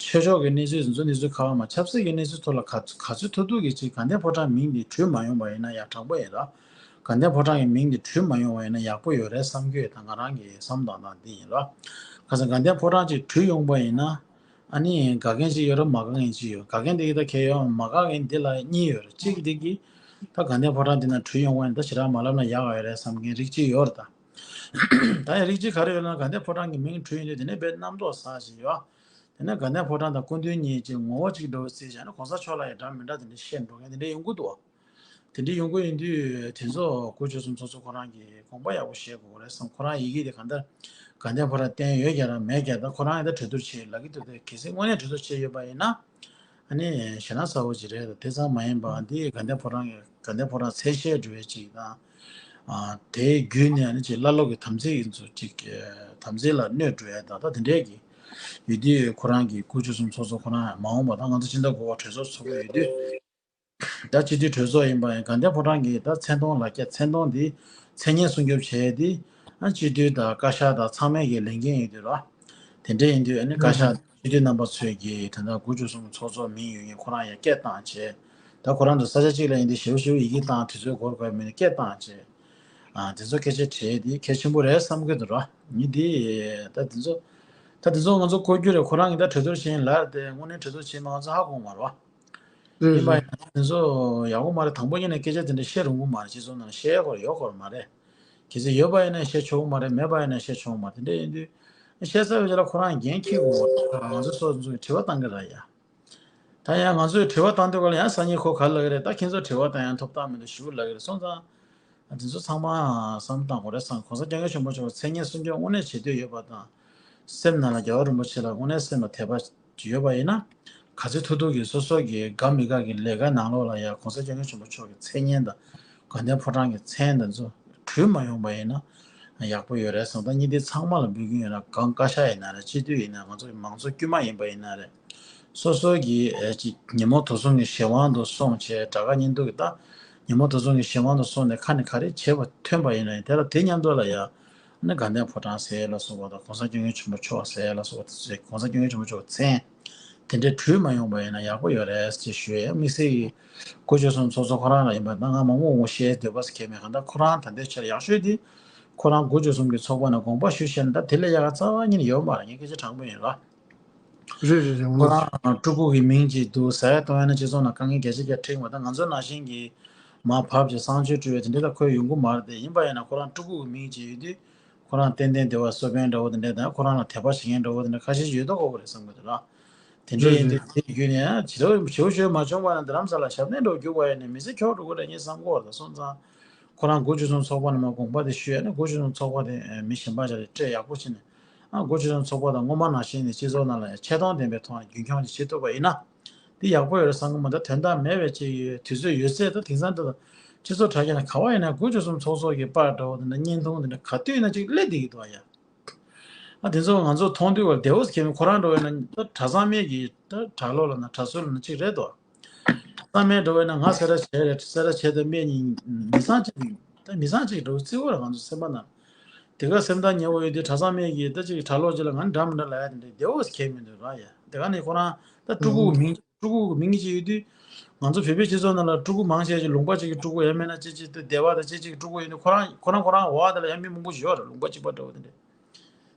ཆོས་ཕྱོགས་ཀྱི་གནས་ཚུལ་དེ་ཚོ་གནས་ཚུལ་ག་བ་མ་ཆབ་སྲིད་ཀྱི་གནས་ཚུལ་ཐོག་ལ་ག་ག་ཚོད་ཐུབ་ཐུབ་ཀྱི་ཅིག་དགའ་ལྡན་ཕོ་བྲང་མིང་དེ་བྲུས་མ་ཡོང་བ་ཡིན་ན་ཡག་དྲག་པོ་ཡིན་ལ། དགའ་ལྡན་ཕོ་བྲང་གི་མིང་དེ་བྲུས་མ་ཡོང་བ་ཡིན་ན་ཡག་པོ་ཡོད་རེད་བསམ་གྱི་ཡོད། ད་ང་རང་གི་བསམ་སྟངས་དང་འདི་ཡིན་ལ། ཁ་སང་དགའ་ལྡན་ཕོ་བྲང་ཅིག་བྲུས་ཡོང་པ་ཡིན་ན། ཨ་ནི་དགའ་མཁན་ཅིག་ཡོད་རེད། མ་དགའ་མཁན་ཅིག་ཡོད། དགའ་མཁན་དེ་གི་ད་གལ་ཡོད་མ་དགའ་མཁན་འདི་ལ་གཉིས་ཡོད་རེད། གཅིག་འདི་གི་ད་དགའ་ལྡན་ཕོ་བྲང་འདི་ན་བྲུས་ཡོང་པ་ཡིན་ན་ད་ཞེ་དྲག་མ་ལབ་ན་ཡག་ག་ཡོད་རེད་བསམ་མཁན་རིགས་གཅིག་ཡོད་རེད་ད། ད་ཡང་རིགས་གཅིག་ག་རེ་ཡོད་ན་དགའ་ལྡན་ཕོ་བྲང་གི་མིང་བྲུས་ཡོང་དུས་དེ་ནས་དཔེ་རྣམ་རྟོག་ཟ་ཞིག་ཡོད། དེ་ནས་དགའ་ལྡན་ཕོ་བྲང་དང་སྐུ་མདུན་གཉིས་ཀྱི་ངོ་བོ་གཅིག་འདྲ་བོ་བརྩིས་བྱས་ན་གོང་ས་མཆོག་ལ་ཡང་འདྲ་མི་འདྲ་དེ་འདྲ་བཤད་འགྲོ་མཁན་དེ་འདྲ་ཡོང་གི་འདུག་དེ་འདྲའི་ཡོང་གི་ཡིན་དུས་དེ་ཚོ་སྒོ་བཅུ་གསུམ་ཚོགས་གཙོ་ཁོ་རང་གིས་དགོངས་པ་ཡག་པོ་བཞེས་དགོས་རེད་བསམ། ཁོ་རང་ཡི་གེ་དེ་གང་ལྟར་དགའ་ལྡན་ཕོ་བྲང་བསྟན་ཡོད་ཀྱང་ར་མེད་ཀྱང་ད་ཁོ་རང་ཡང་ད་གྲོས་བསྡུར་བྱེད་ལབ་ཀྱི་འདུག་དེ་གལ་སྲིད་དངོས་གནས་གྲོས་བསྡུར་བྱས་ཡོད་པ་ཡིན་ན་ཨ་ནི་ཞེད་སྣང་ཚ་བོ་ཅིག་རེད། དེ་ཙམ་མ་ཡིན་པ་འདི་དགའ་ལྡན་ཕོ་བྲང་གི་ དགའ་ལྡན་ཕོ་བྲང་མཚན་ཤས་འགྲོ་བའི་ཅིག་དང་། དེའི་བརྒྱུད་ནས་ནི་ཅིག་བླ་སློབ་ཀྱི་དམ་ཚིག་ཡིན་ཚུལ་ཅིག་དམ་ཚིག་ལ་གནོད་འགྲོ་ཡ་དང་ད་དེ་འདྲས་ཀྱི་ཡོད་དུས་ཁོ་རང་གིས་དགུ་བཅུ་གསུམ་ཚོགས་གཙོ་ཁོ་རང་མ་འོངས་པ་ད་ང་ཚོ་སྤྱི་ཟླ་དགུ་པ་གྲོས་ཚོགས་ཚོགས་ཀྱི་ཡོད་དུས། ད་སྤྱི་འཐུས་གྲོས་ཚོགས་ཡིན་པ་ཡིན་དགའ་ལྡན་ཕོ་བྲང་གིས་ད་མཚན་མཐོང་ལ་རྒྱ་མཚན་མཐོང་འདི་མཚན་སྙན་སྲུང་སྐྱོབ་བྱས་ཏེ་ཨ་སྤྱི་འཐུས་དང་བཀའ་ཤག་དང་ཚང་མས་ཀྱི་ལས་འགན་ཡིན་དུས་ར། དེ་འདྲས་ཡིན་དུས་ཨ་ནི་བཀའ་ཤག་སྤྱི་འཐུས་རྣམ་པ་ཚོས་ཀྱི་ད་ལྟ་དགུ་བཅུ་གསུམ་ཚོགས་གཙོ་མིང་ཡོད་མཁན་ཁོ་རང་ཡང་སྐད་བཏང་བྱས། ད་ཁོ་རང་ཚོ་ས་ཆ་གཅིག་ལ་ཡིན་དུས་ཞེ་པོ་ཞེ་པོ་ཡི་གེ་བཏང་དུས་ཚོད་འགོར་དགོས་མིན་སྐད་བཏང་བྱས། ཨ་དེ་ཚོ་སྐད་ཆ་དྲིས་དེ་གལ་ཆེན་པོ་རེད་བསམ་གྱི་འདུག་ར། ངས་འདི་ད་དེ་ཚོ་ད་དེ་ཚོ་ང་ཚོ་གོ་རྒྱུ་རེད། ཁོ་རང་གིས་ད་གྲོས་བསྡུར་བྱེད་ཡིན་ལབ་དེ་དངོས་གནས་གྲོས་བསྡུར་བྱེད་མ་ང་ཚོ་ཧ་གོ་མ་རེད་བ། རེད་ཡིན་པ་རེད། ཡིན་ན་དེ་ཚོ་ཡག་པོ་མ་རེད། དང་པོ་ཉིད་ནས་སྐད་ཆ་དེ་འདྲ་བཤད་རུང་གི་མ་རེད། སྤྱི་ཚོགས་ནང་བཤད་ཡག་ཡོད་སྐོར་མ་རེད། གལ་སྲིད་ཡོད་པ་ཡིན་ན་བཤད་ཆོག་གི་མ་རེད། མེད་པ་ཡིན་ན་བཤད་ཆོག་གི་མ་རེད། དེ་འདྲ་ཡིན་དུས་བཤད་ཚར་བའི་རྗེས་ལ་ཁོ་རང་འགན་འཁྱེར་དགོས་པ་ང་ཚོ་སོ་སོ་ཚོས་དྲི་བ་བཏང་གི་རེད་ཡ། ད་ཡང་ང་ཚོས་དྲི་བ་བཏང་དུས་ག་ལ་ཡང་སང་ཉིན་ཁོ་ག་ལ་གི་རེད། ད་ཁྱེད་ཚོ་དྲི་བ་བཏང་ཡང་ཐོབ་ཐང་མི་འདུག་ཞུ་ལ་གི་རེད་སོང་ཙང་། དེ་ཚོ་ཚང་མ་བསམ་བཏང་དགོས་རེད་བསམ། གོང་ས་སྐྱབས་མགོན་ཆེན་པོ་མཆོག་མཚན་སྙན་སྲུང་སྐྱོབ་དངོས་གནས་བྱེད་འདོད་ཡོད་པ་དང་། སེམས་ནང་ལ་རྒྱལ་བ་རིན་པོ་ཆེ་ལ་དངོས་གནས་སེམས་ལ་དད་པ་ཡོད་པ་ཡིན་ན། ག་ཚོད་ཐུབ་ཐུབ་ཀྱིས་སོ་སོ་གི་དགའ་མི་དགའ་གི་ལས་ཀ་ནང་ལོགས་ལ་ཡང་གོང་ས་སྐྱབས་མགོན་ཆེན་པོ་མཆོག་གི་མཚན་སྙན་དང་དགའ་ལྡན་ཕོ་བྲང་གི་མཚན་དེ་ཚོ་བྲུས་མ་ཡོང་པ་ཡིན་ན་ཡག་པོ་ཡོད་རེད་བསམ། ད་ཉིན་དེ་ཚང་མ་ལ་འབོད་སྐུལ་ཡོད་ན་གང་བཀའ་ཤག་ཡིན་ན་རེད། སྤྱི་འཐུས་ཡིན་ན་ང་ཚོ་གི་མང་གཙོ་དཀྱུས་མ་ཡིན་པ་ཡིན་ན་རེད། སོ་སོ་གི་ཨེ་ཅིག་ཉིན་མོ་དུག་གསུམ་གྱི་གཞན་དབང་དུ་སོང་བྱས་དགྲ་དགའ་གཉེན་སྡུག་གི་ད་ཉིན་མོ་དུག་གསུམ་གྱི་གཞན་དབང་དུ་སོང་ནས་ཁ་ནས་ག་རེ་བྱས་པ་ཐོན་པ་ཡིན་ན་ཡང་དེ་ལ་དེ་མཉམ་དུ་ལ་ཡང་ནི་དགའ་ལྡན་ཕོ་བྲང་ཟེར་ལ་སོགས་པ་དང་གོང་ས་སྐྱབས་མགོན་ཆེན་པོ་མཆོག་ཟེར་ལ་སོགས་པ་དེ་ཚོས་གོང་ས་སྐྱབས་མགོན་ཆེན་པོ་མཆོག་མཚན་དེ་འདྲའི་བྲུས་མ་ཡོང་པ་ཡིན་ན་ཡག་པོ་ཡོད་རེད་ཅེས་ཞུ་ཡས། དམིགས་བསལ་གྱི་དགུ་བཅུ་གསུམ་ཚོགས་གཙོ་ཁོ་རང་ལ་ཡིན་པ་ན་ང་མང་པོ་ངོ་ཤེས་འདོད་པ་ཟེར་མཁན་མེད། གང་ལྟར་ཁོ་རང་ད་ལྟའི་ཆར་ཡག་ཤོས་དེ་ཁོ་རང་དགུ་བཅུ་གསུམ་གྱི་ཚོགས་པ་ནས་དགོངས་པ་ཞུ་ཤེས་ན་ད་དེ་ལས་ཡག་ག་རྩ་བ་ཉིད་ནས་ཡོད་མ་རེད། ངས་སྐད་ཆ་དྲང་པོ་ཡིན་ལ། རེད་རེད་རེད། འོ་ཁོ་ན་རང་སྤྲུལ་སྐུ་གི་མིང་ཅིག་འདུག་ཟེར་གཏོང་ཡ་ན་སྤྱི་ཚོགས་ནང་དཀའ་ངལ་རྒྱ་ཆེ་རྒྱ་འཕྲད་མ་ད་ང་ཚོ་ནང་བཞིན་གྱི་མར་བབས་ཀྱི་གསང་སྤྱོད་སྤྲུལ་བའི་དེ་འདྲ་ད་ཁོས་ཡོང་གི་མ་རེད་དེ། ཡིན་པ་ཡིན་ན་ཁོ་རང་སྤྲུལ་སྐུ་གི་མིང་ཅིག་ཡོད་དུས་ཁོ་རང་ཏན་ཏན་བདེ་བ་གསོལ་དཔོན་འདྲ་བོ་དེ་འདྲ་དང་ཁོ་རང་ལ་དད་པ་བྱེད་མཁན་འདྲ་བོ་དེ་འདྲ་ཁ་ཤས་ཤིག་ཡོད་མདོག་ཁ་པོ་རེད་བསམ་གི་འདུག་ལ། དེ་འདྲ་ཡིན་དུས་དེ་བརྒྱུད་ནས་ཇི་ལྟར་ཞེ་པོ་ཞེ་པོ་མ་བྱུང་བ་ན་རྡ་རམ་ས་ལ་ཞབས་བརྟན་འདྲ་བོ་རྒྱུག་པ་ཡིན་ན་མི་ཚེ་འཁྱོག་འགྲོ་གི་རེད་ངས་བསམ་གི་ཡོད་རེད། སོང་ཙང་ཁོ་རང་དགུ་བཅུ་གསུམ་ཚོགས་པ་ནས་མར་དགོངས་པ་དེ་ཞུས་ཡ་ན་དགུ་བཅུ་གསུམ་ཚོགས་པ་དེ་མི་གཞན་པ་ཅིག་ལ་སྤྲད་ཡག་པོ་བྱས་ནས། ཨ་དགུ་བཅུ་གསུམ་ཚོགས་པ་དང་སྔོན་མ་ནང་བཞིན་ནས་སྤྱི་ཚོགས་ནང་ལ་ཡང་ཆེ་མཐོང་ལྡན་པའི་ཐོག་ནས་རྒྱུན་འཁྱོངས་ཅིག་བྱེད་ཐུབ་པ་ཡིན་ན། འདི་ཡག་པོ་ཡོད་རེད་བསམ་གི་མ་ད་དོན་དག་མེད་པའི་ཅིག་དུས་ཚོད་ཡོད་ཚད་ད་དེང་སང་འདི་ལ་སྤྱི་ཚོགས་དྲ་རྒྱ་ནས་ག་བ་ཡིན་ན་དགུ་བཅུ་གསུམ་ཚོགས་གཙོ་གི་པར་འདྲ་བོ་དེ་འདྲ་བརྙན་ཐུང་དེ་འདྲ་ག་དུས་ཡིན་ན་ཅིག་སླེབས་བསྡད་ཀྱི་འདུག་ཨ་ཡ། ཨ་དེ་ཚོ་ང་ཚོ་མཐོང་དུས་བར་བདེ་བོ་ཁྱད་མེད། ཁོ་རང་འདྲ་བོ་ཡིན་ན་ད་གྲྭ་ཚང་མའི་གི་ད་གྲྭ་ལོག་ལ་ན་གྲྭ་ཚང་ལ་ན་ཅིག་རེད་དོ། གྲྭ་ཚང་མའི་འདྲ་བོ་ཡིན་ན་ང་སེ་ར་བྱས་རེད། སེ་ར་བྱས་ད་སྨད་གཉིས་མི་ཚང་གཅིག་ད་མི་ཚང་གཅིག་འདྲ་བོ་བརྩི་བ་རེད་ང་ཚོ་སེམས་པ་ན། དེ་ག་སེམས་ཐག་ཉེ་བོ་ཡོད་དུས་གྲྭ་ཚང་མའི་གི་ད་ཅིག་གྲྭ་ལོག་ཅིག་ལ་ང་འདྲ་མི་འདྲ་ལབ་ཡ་དེ་འདྲ་བདེ་བོ་ཁྱད་མི་འདུག་ར་ཡ། དེ་ག་ནས་ཁོ་རང་ད་སྤྲུལ་སྐུ་གི་མིང་སྤྲུལ་སྐུ་གི་མིང་ཅིག་ཡོད་དུས། ང་ཚོ་བོད་པའི་སྤྱི་ཚོགས་ནང་ལ་སྤྲུལ་སྐུ་མང་ཆེ་ཅིག་ལུང་པ་གཅིག་གི་སྤྲུལ་སྐུ་ཡང་མིན་ན་ཅི་ཅིག་ཏུ་སྡེ་བ་དང་ཅི་ཅིག་གི་སྤྲུལ་སྐུ་ཡིན་དུས་ཁོ་རང་ཁོ་རང་ཁོ་རང་འོག་དེ་ལ་ཡང་མི་མང་པོ་ཞིག་ཡོད་རེད། ལུང་པ་གཅིག་པ་འདྲ་བོ་དེ་འདྲ།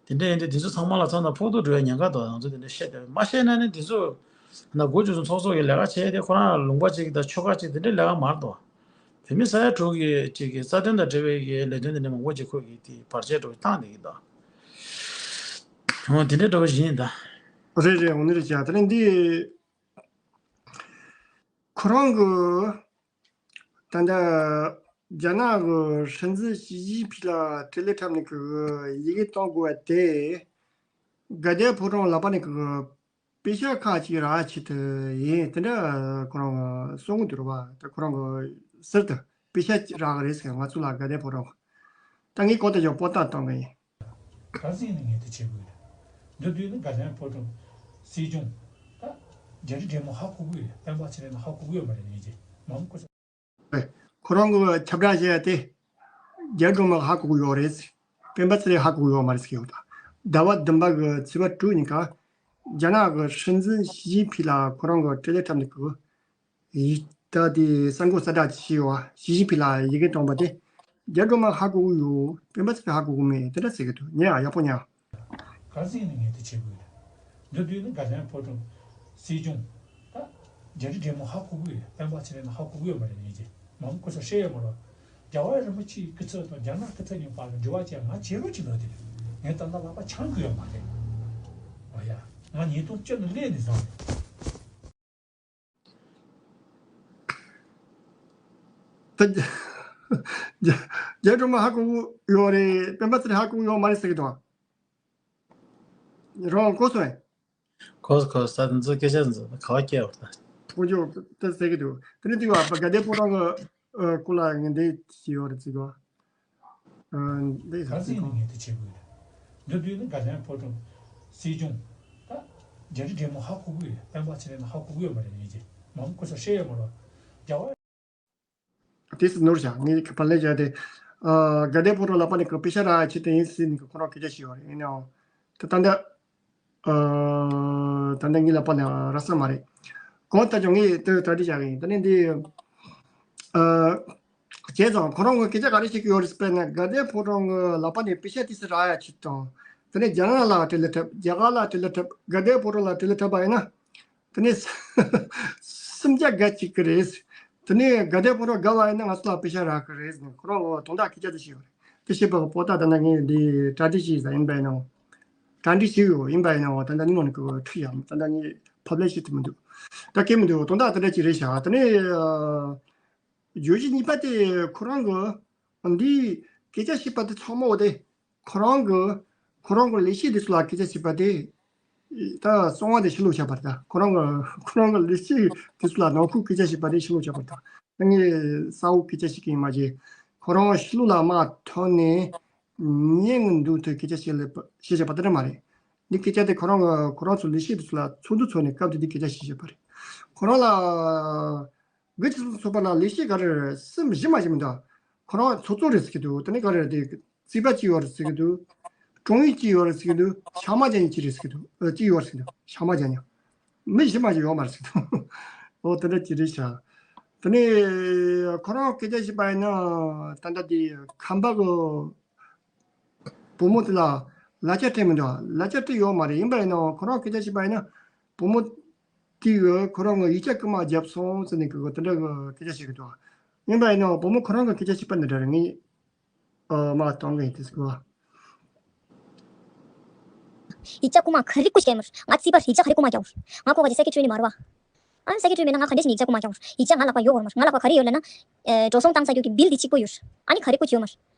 དེ་འདྲ་ཡིན་དུས་དེ་ཚོ་ཚང་མ་ལ་མཚོན་ན་ཕོག་ཐུག་འགྲོ་ཡ་ཉེན་ཁ་འདུག་ང་ཚོ་དེ་འདྲ་བཤད་བསྡད་པ་མ་བཤད་ན་ནི་དེ་ཚོ་ན་དགུ་བཅུ་ཚོ་ཚོགས་གཙོ་གི་ལས་ཀ་བྱས་ཏེ་ཁོ་རང་ལ་ལུང་པ་གཅིག་དང་ཆོལ་ཁ་གཅིག་དེ་འདྲའི་ལས་ཀ་མ་རེད་དོ། བོད་མི་ས་ཡ་དྲུག་གི་གཅིག་གི་རྩ་དོན་དང་འབྲེལ་བའི་གི་ལས་དོན་དེ་འདྲ་མང་པོ་ཅིག་ཁོས་གི་དེ་བར་ཆད་འགྲོ་གི་བཏང་བསྡད་ཀྱི་འདུག་འོ་དེ་འདྲའི་འདྲ་བོ་ཞིག་ཡིན་ད། རེད་རེད། འོ་ན་རེད་ཅག་དེ་ནས་འདི། ཁོ་རང་གི་ད་ལྟ་རྒྱ་ནག་གི་སྲིད་འཛིན་ཞི་ཅིན་ཕིང་ལ་བཀྲ་ཤིས་ཕབ་ནས་གི་ཡི་གེ་གཏོང་དགོས་པ་དེ་དགའ་ལྡན་ཕོ་བྲང་ལག་པ་ནས་གི་པེ་ཤ་ཁག་ཅིག་རག་ཆེད་དུ་ཡིན། དེ་འདྲ་ཁོ་རང་གསུང་གི་འདུག་རེད་པ། ད་ཁོ་རང་གི་ཟུར་དུ་པེ་ཤ་ཅིག་རག་གི་རེད་ཟེར། ང་ཚོ་ལ་དགའ་ལྡན་ཕོ་བྲང་ད་ངས་གོ་ད་ཅོག་པོ་ཏ་གཏོང་གི་ཡིན། ག་ཟིག་ནས་ངས་དེ་བྱེད་དགོས་རེད། འདི་དུས་ནི་དགའ་ལྡན་ཕོ་བྲང་སྲིད་སྐྱོང་ད་རྒྱ་རི་འབྲས་མོ་ཧ་གོ་གི་ཡོད། སྤེན་པ་ཚེ་རིང་ཧ་གོ་གི་ཡོད་མ་རེད། ངས་ཀྱི་མང་པོ་ཁོ་རང་གི་ཁྱབ་བསྒྲགས་བྱས་ཏེ་རྒྱ་འབྲུག་མི་ཧ་གོ་གི་ཡོད་རེད། སྤེན་པ་ཚེ་རིང་ཧ་གོ་གི་ཡོད་མ་རེད་ཟེར་གྱི་ཡོད། ད་ཟླ་བ་བདུན་པ་གི་ཚེས་པ་དྲུག་ཉིན་ཀ་རྒྱ་ནག་གི་སྲིད་འཛིན་ཞི་ཅིན་ཕིང་ལ་ཁོ་རང་གི་བཀྲ་ཤིས་ཕབ་ནས་གི་ཡིག་ད་དེ་གསར་འགོད་གསལ་བསྒྲགས་ཅིག་བྱས་ཡོད། ཞི་ཅིན་ཕིང་ལ་ཡི་གེ་བཏང་པ་དེ་རྒྱ་འབྲུག་མི་ཧ་གོ་གི་ཡོད། སྤེན་པ་ཚེ་རིང་ཧ་གོ་གི་མེད། དེ་འདྲ་ཟེར་གྱི་འདུག་ཉན་ཨ་ཡག་པོ་ཉན། ག་ཟིག་ནས་ངས་དེ་བྱེད་དགོས་རེད། འདི་དུས་ནི་དགའ་ལྡན་ཕོ་བྲང་སྲིད་སྐྱོང་ད་རྒྱ་རི་འབྲས་མོ་ཧ་གོ་གི་ཡོད། སྤེན་པ་ཚེ་རིང་ཧ་གོ་གི་ཡོད་མ་རེད། ངས་ཀྱི་མང་པོ་ཁོ་ཚོ་བཤད་ཡོད་མ་རེད། རྒྱལ་བ་རིན་པོ་ཆེའི་སྐུ་ཚབ་དང་རྒྱ་ནག་སྐུ་ཚབ་གཉིས་བར་ལ་འབྲེལ་བ་བྱས་ང་བྱེད་རོགས་བྱེད་ལབ་དེ་རེད། ངས་ད་ལྟ་ལག་པ་འཆང་གི་ཡོད་མ་རེད། འོ་ཡ། ང་ཉིས་སྟོང་བཅུ་ནས་སླེབས་ནས་བཟུང་རེད། ད་རྒྱ་རྒྱ་རྒྱ་འབྲུག་མི་ཧ་གོ་གི་ཡོད་རེད། སྤེན་པ་ཚེ་རིང་ཧ་གོ་གི་ཡོད་མ་རེད་ཟེར་གྱི་འདུག་རང་གོ་སོང་ངས། གོ་གོ་ས་འདི་ཚོ་སྐད་ཆ་འདི་ཚོ་ག་བ་སྐྱེལ་བ་ད། ཁོང་ཚོ་ད་ཟེར་གྱི་འདུག་དེ་ནས་དེ་བ་དགའ་ལྡན་ཕོ་བྲང་གི་ ཨ་སྐོར་ལ་ངས་འདི་བྱས་ཡོད་རེད་ཟེར་གོ། ཨ་འདི་ག་ཟེར་ཟེར་གོ། ངས་དེ་བྱེད་དགོས་རེད། འདི་དུས་ནི་དགའ་ལྡན་ཕོ་བྲང་སྲིད་སྐྱོང་ད་རྒྱ་རི་འབྲས་མོ་ཧ་གོ་གི་ཡོད། སྤེན་པ་ཚེ་རིང་ལ་ཧ་གོ་གི་ཡོད་མ་རེད། ཡིན་གྱི་མང་པོ་ཁོ་ཚོ་བཤད་ཡོད་མ་རེད། རྒྱ་བ། དེ་སུ་ནོར་བཞག་ངས་ག་པར་ལས་བཞག་དེ། ཨ་དགའ་ལྡན་ཕོ་བྲང་ལག་པ་ནས་གི་པེ་ཤ་རག་ཆེད་དུ་ཡིན་ཟེར་ནས་ཁོ་རང་སྐད་ཆ་བཤད་ཡོད་རེད། ཡིན་ནའང་དེ་ད་ལྟ། ཨ་ད་ལྟ་ངའི་ལག་པ་ནས་རག་ས་མ་རེད། གང་ལྟར་ཀྱང་ངས་དེ་གྲ་སྒྲིག་བྱ་གི་ཡིན། ད་ནི་འདི་ཨ་བྱས་ཙང་ཁོ་རང་གི་སྐད་ཆ་ག་རེ་བཤད་ཀྱི་ཡོད་རེད་ཟེར་ན། དགའ་ལྡན་ཕོ་བྲང་གི་ལག་པ་ནས་པེ་ཤ་ཏི་སི་རག་ཡ་ཆེད་དང་། ད་ནི་རྒྱ་ནག་ལ་འབྲེལ་ལ་འཁྲབ། རྒྱ་གར་ལ་འབྲེལ་ལ་འཁྲབ། དགའ་ལྡན་ཕོ་བྲང་ལ་འབྲེལ་ལ་འཁྲབ་པ་ཡིན་ན། དེ་ནས་སུམ་བརྒྱ་དགའ་གཅིག་གི་རེད། དེ་ནས་དགའ་ལྡན་ཕོ་བྲང་དགའ་བ་ཡིན་ན་ང་ཚོ་ལ་པེ་ཤ་རག་གི་རེད་ཟེར་ནས་ཁོ་རང་དོན་དག་སྐད་ཆ་དེ་བཤད་ཡོད་རེད། དེ་བཤད་པ་པོ་ཏ་ད་ནང་ངས་འདི་གྲ་སྒྲིག་བྱས་ཟ་ཡིན་པ་ཡིན་ནའང་། གྲ་སྒྲིག་བྱས་ཡོད་ཡིན་པ་ཡིན་ནའང་ད་ལྟ་ནི་ནང་ནས་ཁོ་ཁྲིད་ཡ་ད་ལྟ་ངས་ཕབ་ལེན་བྱེད་ཐུབ་མི་འདུག་ད་སྐད་མི་འདུག་དོན་དག་དེ་འདྲ་ཅིག་རེད་ཤག་དེ་ནས་ཨ་བརྗོད་གཞི་གཉིས་པ་དེ་ཁོ་རང་གི་འདི་སྐད་ཆ་བཤད་པ་དེ་ཚང་མ་འོ་དེ། ཁོ་རང་གི་ཁོ་རང་གི་ལས་བྱེད་དེ་ཚོ་ལ་སྐད་ཆ་བཤད་པ་དེ། ད་གསང་བ་དེ་ཕྱི་ལོགས་བྱས་པ་རེད་ད། ཁོ་རང་གི་ཁོ་རང་གི་ལས་བྱེད་དེ་ཚོ་ལ་ནང་ཁུལ་སྐད་ཆ་བཤད་པ་དེ་ཕྱི་ལོགས་བྱས་པ་རེད་ད། ངས་གསལ་བོ་སྐད་ཆ་བཤད་ཀྱི་ཡིན་མ་གཞི། ཁོ་རང་ཕྱི་ལོགས་ལ་མར་ཐོན་ནས་ཉན་གི་འདུག་དེ་སྐད་ཆ་བཤད་ལེ་བཤད་བྱས་པ་དེ་འདྲ་མ་རེད། འདི་སྐད་ཆ་དེ་ཁོ་རང་གི་ཁོ་རང་ཚོ་ལས་བྱེད་དེ་ཚོ་ལ་ཚོགས་འདུ་ཚོགས་ནས་སྐབས་དེ་འདི་སྐད་ཆ་བཤད་བྱས་པ་རེད། ཁོ་རང་ལ། དགུ་ཅིག་ཚོགས་པ་ལ་ལས་བྱེད་ག་རེ་རེད་སུམ་བཞི་མ་ཞིག་མི་འདུག་ཁོ་རང་ཚོགས་གཙོ་རེད་ཟེར་གྱི་འདུག་དེ་ནས་ག་རེ་རེད་དེ། རྩིས་པ་གཅིག་ཡོད་རེད་ཟེར་གྱི་འདུག་དྲུང་ཡིག་གཅིག་ཡོད་རེད་ཟེར་གྱི་འདུག་ཤ་མ་རྒྱག་མཁན་གཅིག་རེད་ཟེར་གྱི་འདུག་ཨ་གཅིག་ཡོད་རེད་ཟེར་གྱི་འདུག་ཤ་མ་རྒྱག་མཁན། མི་བཞི་མ་ཞིག་ཡོད་མ་རེད་ཟེར་གྱི་འདུག་འོ་དེ་འདྲ་ཅིག་རེད་ཤག་དེ་ནས་ཁོ་རང་སྐད་ཆ་བཤད་པ་ཡིན་ན་ད་ལྟ་དེ་ཁམས་པ་གི་བུ་མོ་དེ་ལ་གླ་ཆ་སྤྲད་མི་འདུག་གླ་ཆ་སྤྲད་ཡོད་མ་རེད། ཡིན་པ་ཡིན་ནའང་ཁོ་རང་སྐད་ཆ་བཤད་པ་ཡིན་ན་བུ་མོ་དེ་གི་ཁོ་རང་གི་ཡིག་ཆ་རྐུ་མ་བརྒྱབ་སོང་ཟེར་ནས་གི་དེ་འདྲ་གི་སྐད་ཆ་བཤད་གི་འདུག་ཡིན་པ་ཡིན་ནའང་བུ་མོ་ཁོ་རང་གི་སྐད་ཆ་བཤད་པ་འདི་འདྲ་རེད། ངས་ཨ་མ་གཏོང་གི་ཡིན་དེ་ཟེར་གི་བ། ཡིག་ཆ་རྐུ་མ་ག་རེ་རྐུ་བྱས་མར། ང་རྩིས་པར་ཡིག་ཆ་ག་རེ་རྐུ་མ་རྒྱག་ང་ཁོ་ག་ཅིག་ས་ཀི་ཊི་རི་ནི་མ་རེད་བ། ཨ་ས་ཀི་ཊི་རི་མེད་ན་ང་ག་འདྲ་ཞིག་ནས་ཡིག་ཆ་རྐུ་མ་རྒྱག་ཡིག་ཆ་ང་ལག་པ་ཡོད་གོ་མར། ང་ལག་པ་ག་རེ་ཡོད་ལབ་ན། ཨེ་འགྲོ་སོང་བཏང་ས་རྒྱུ་གི་བིལ་འདི་གཅིག་པོ་ཡོད། ཨ་ནི་ག་རེ་རྐུ་བྱས་མར།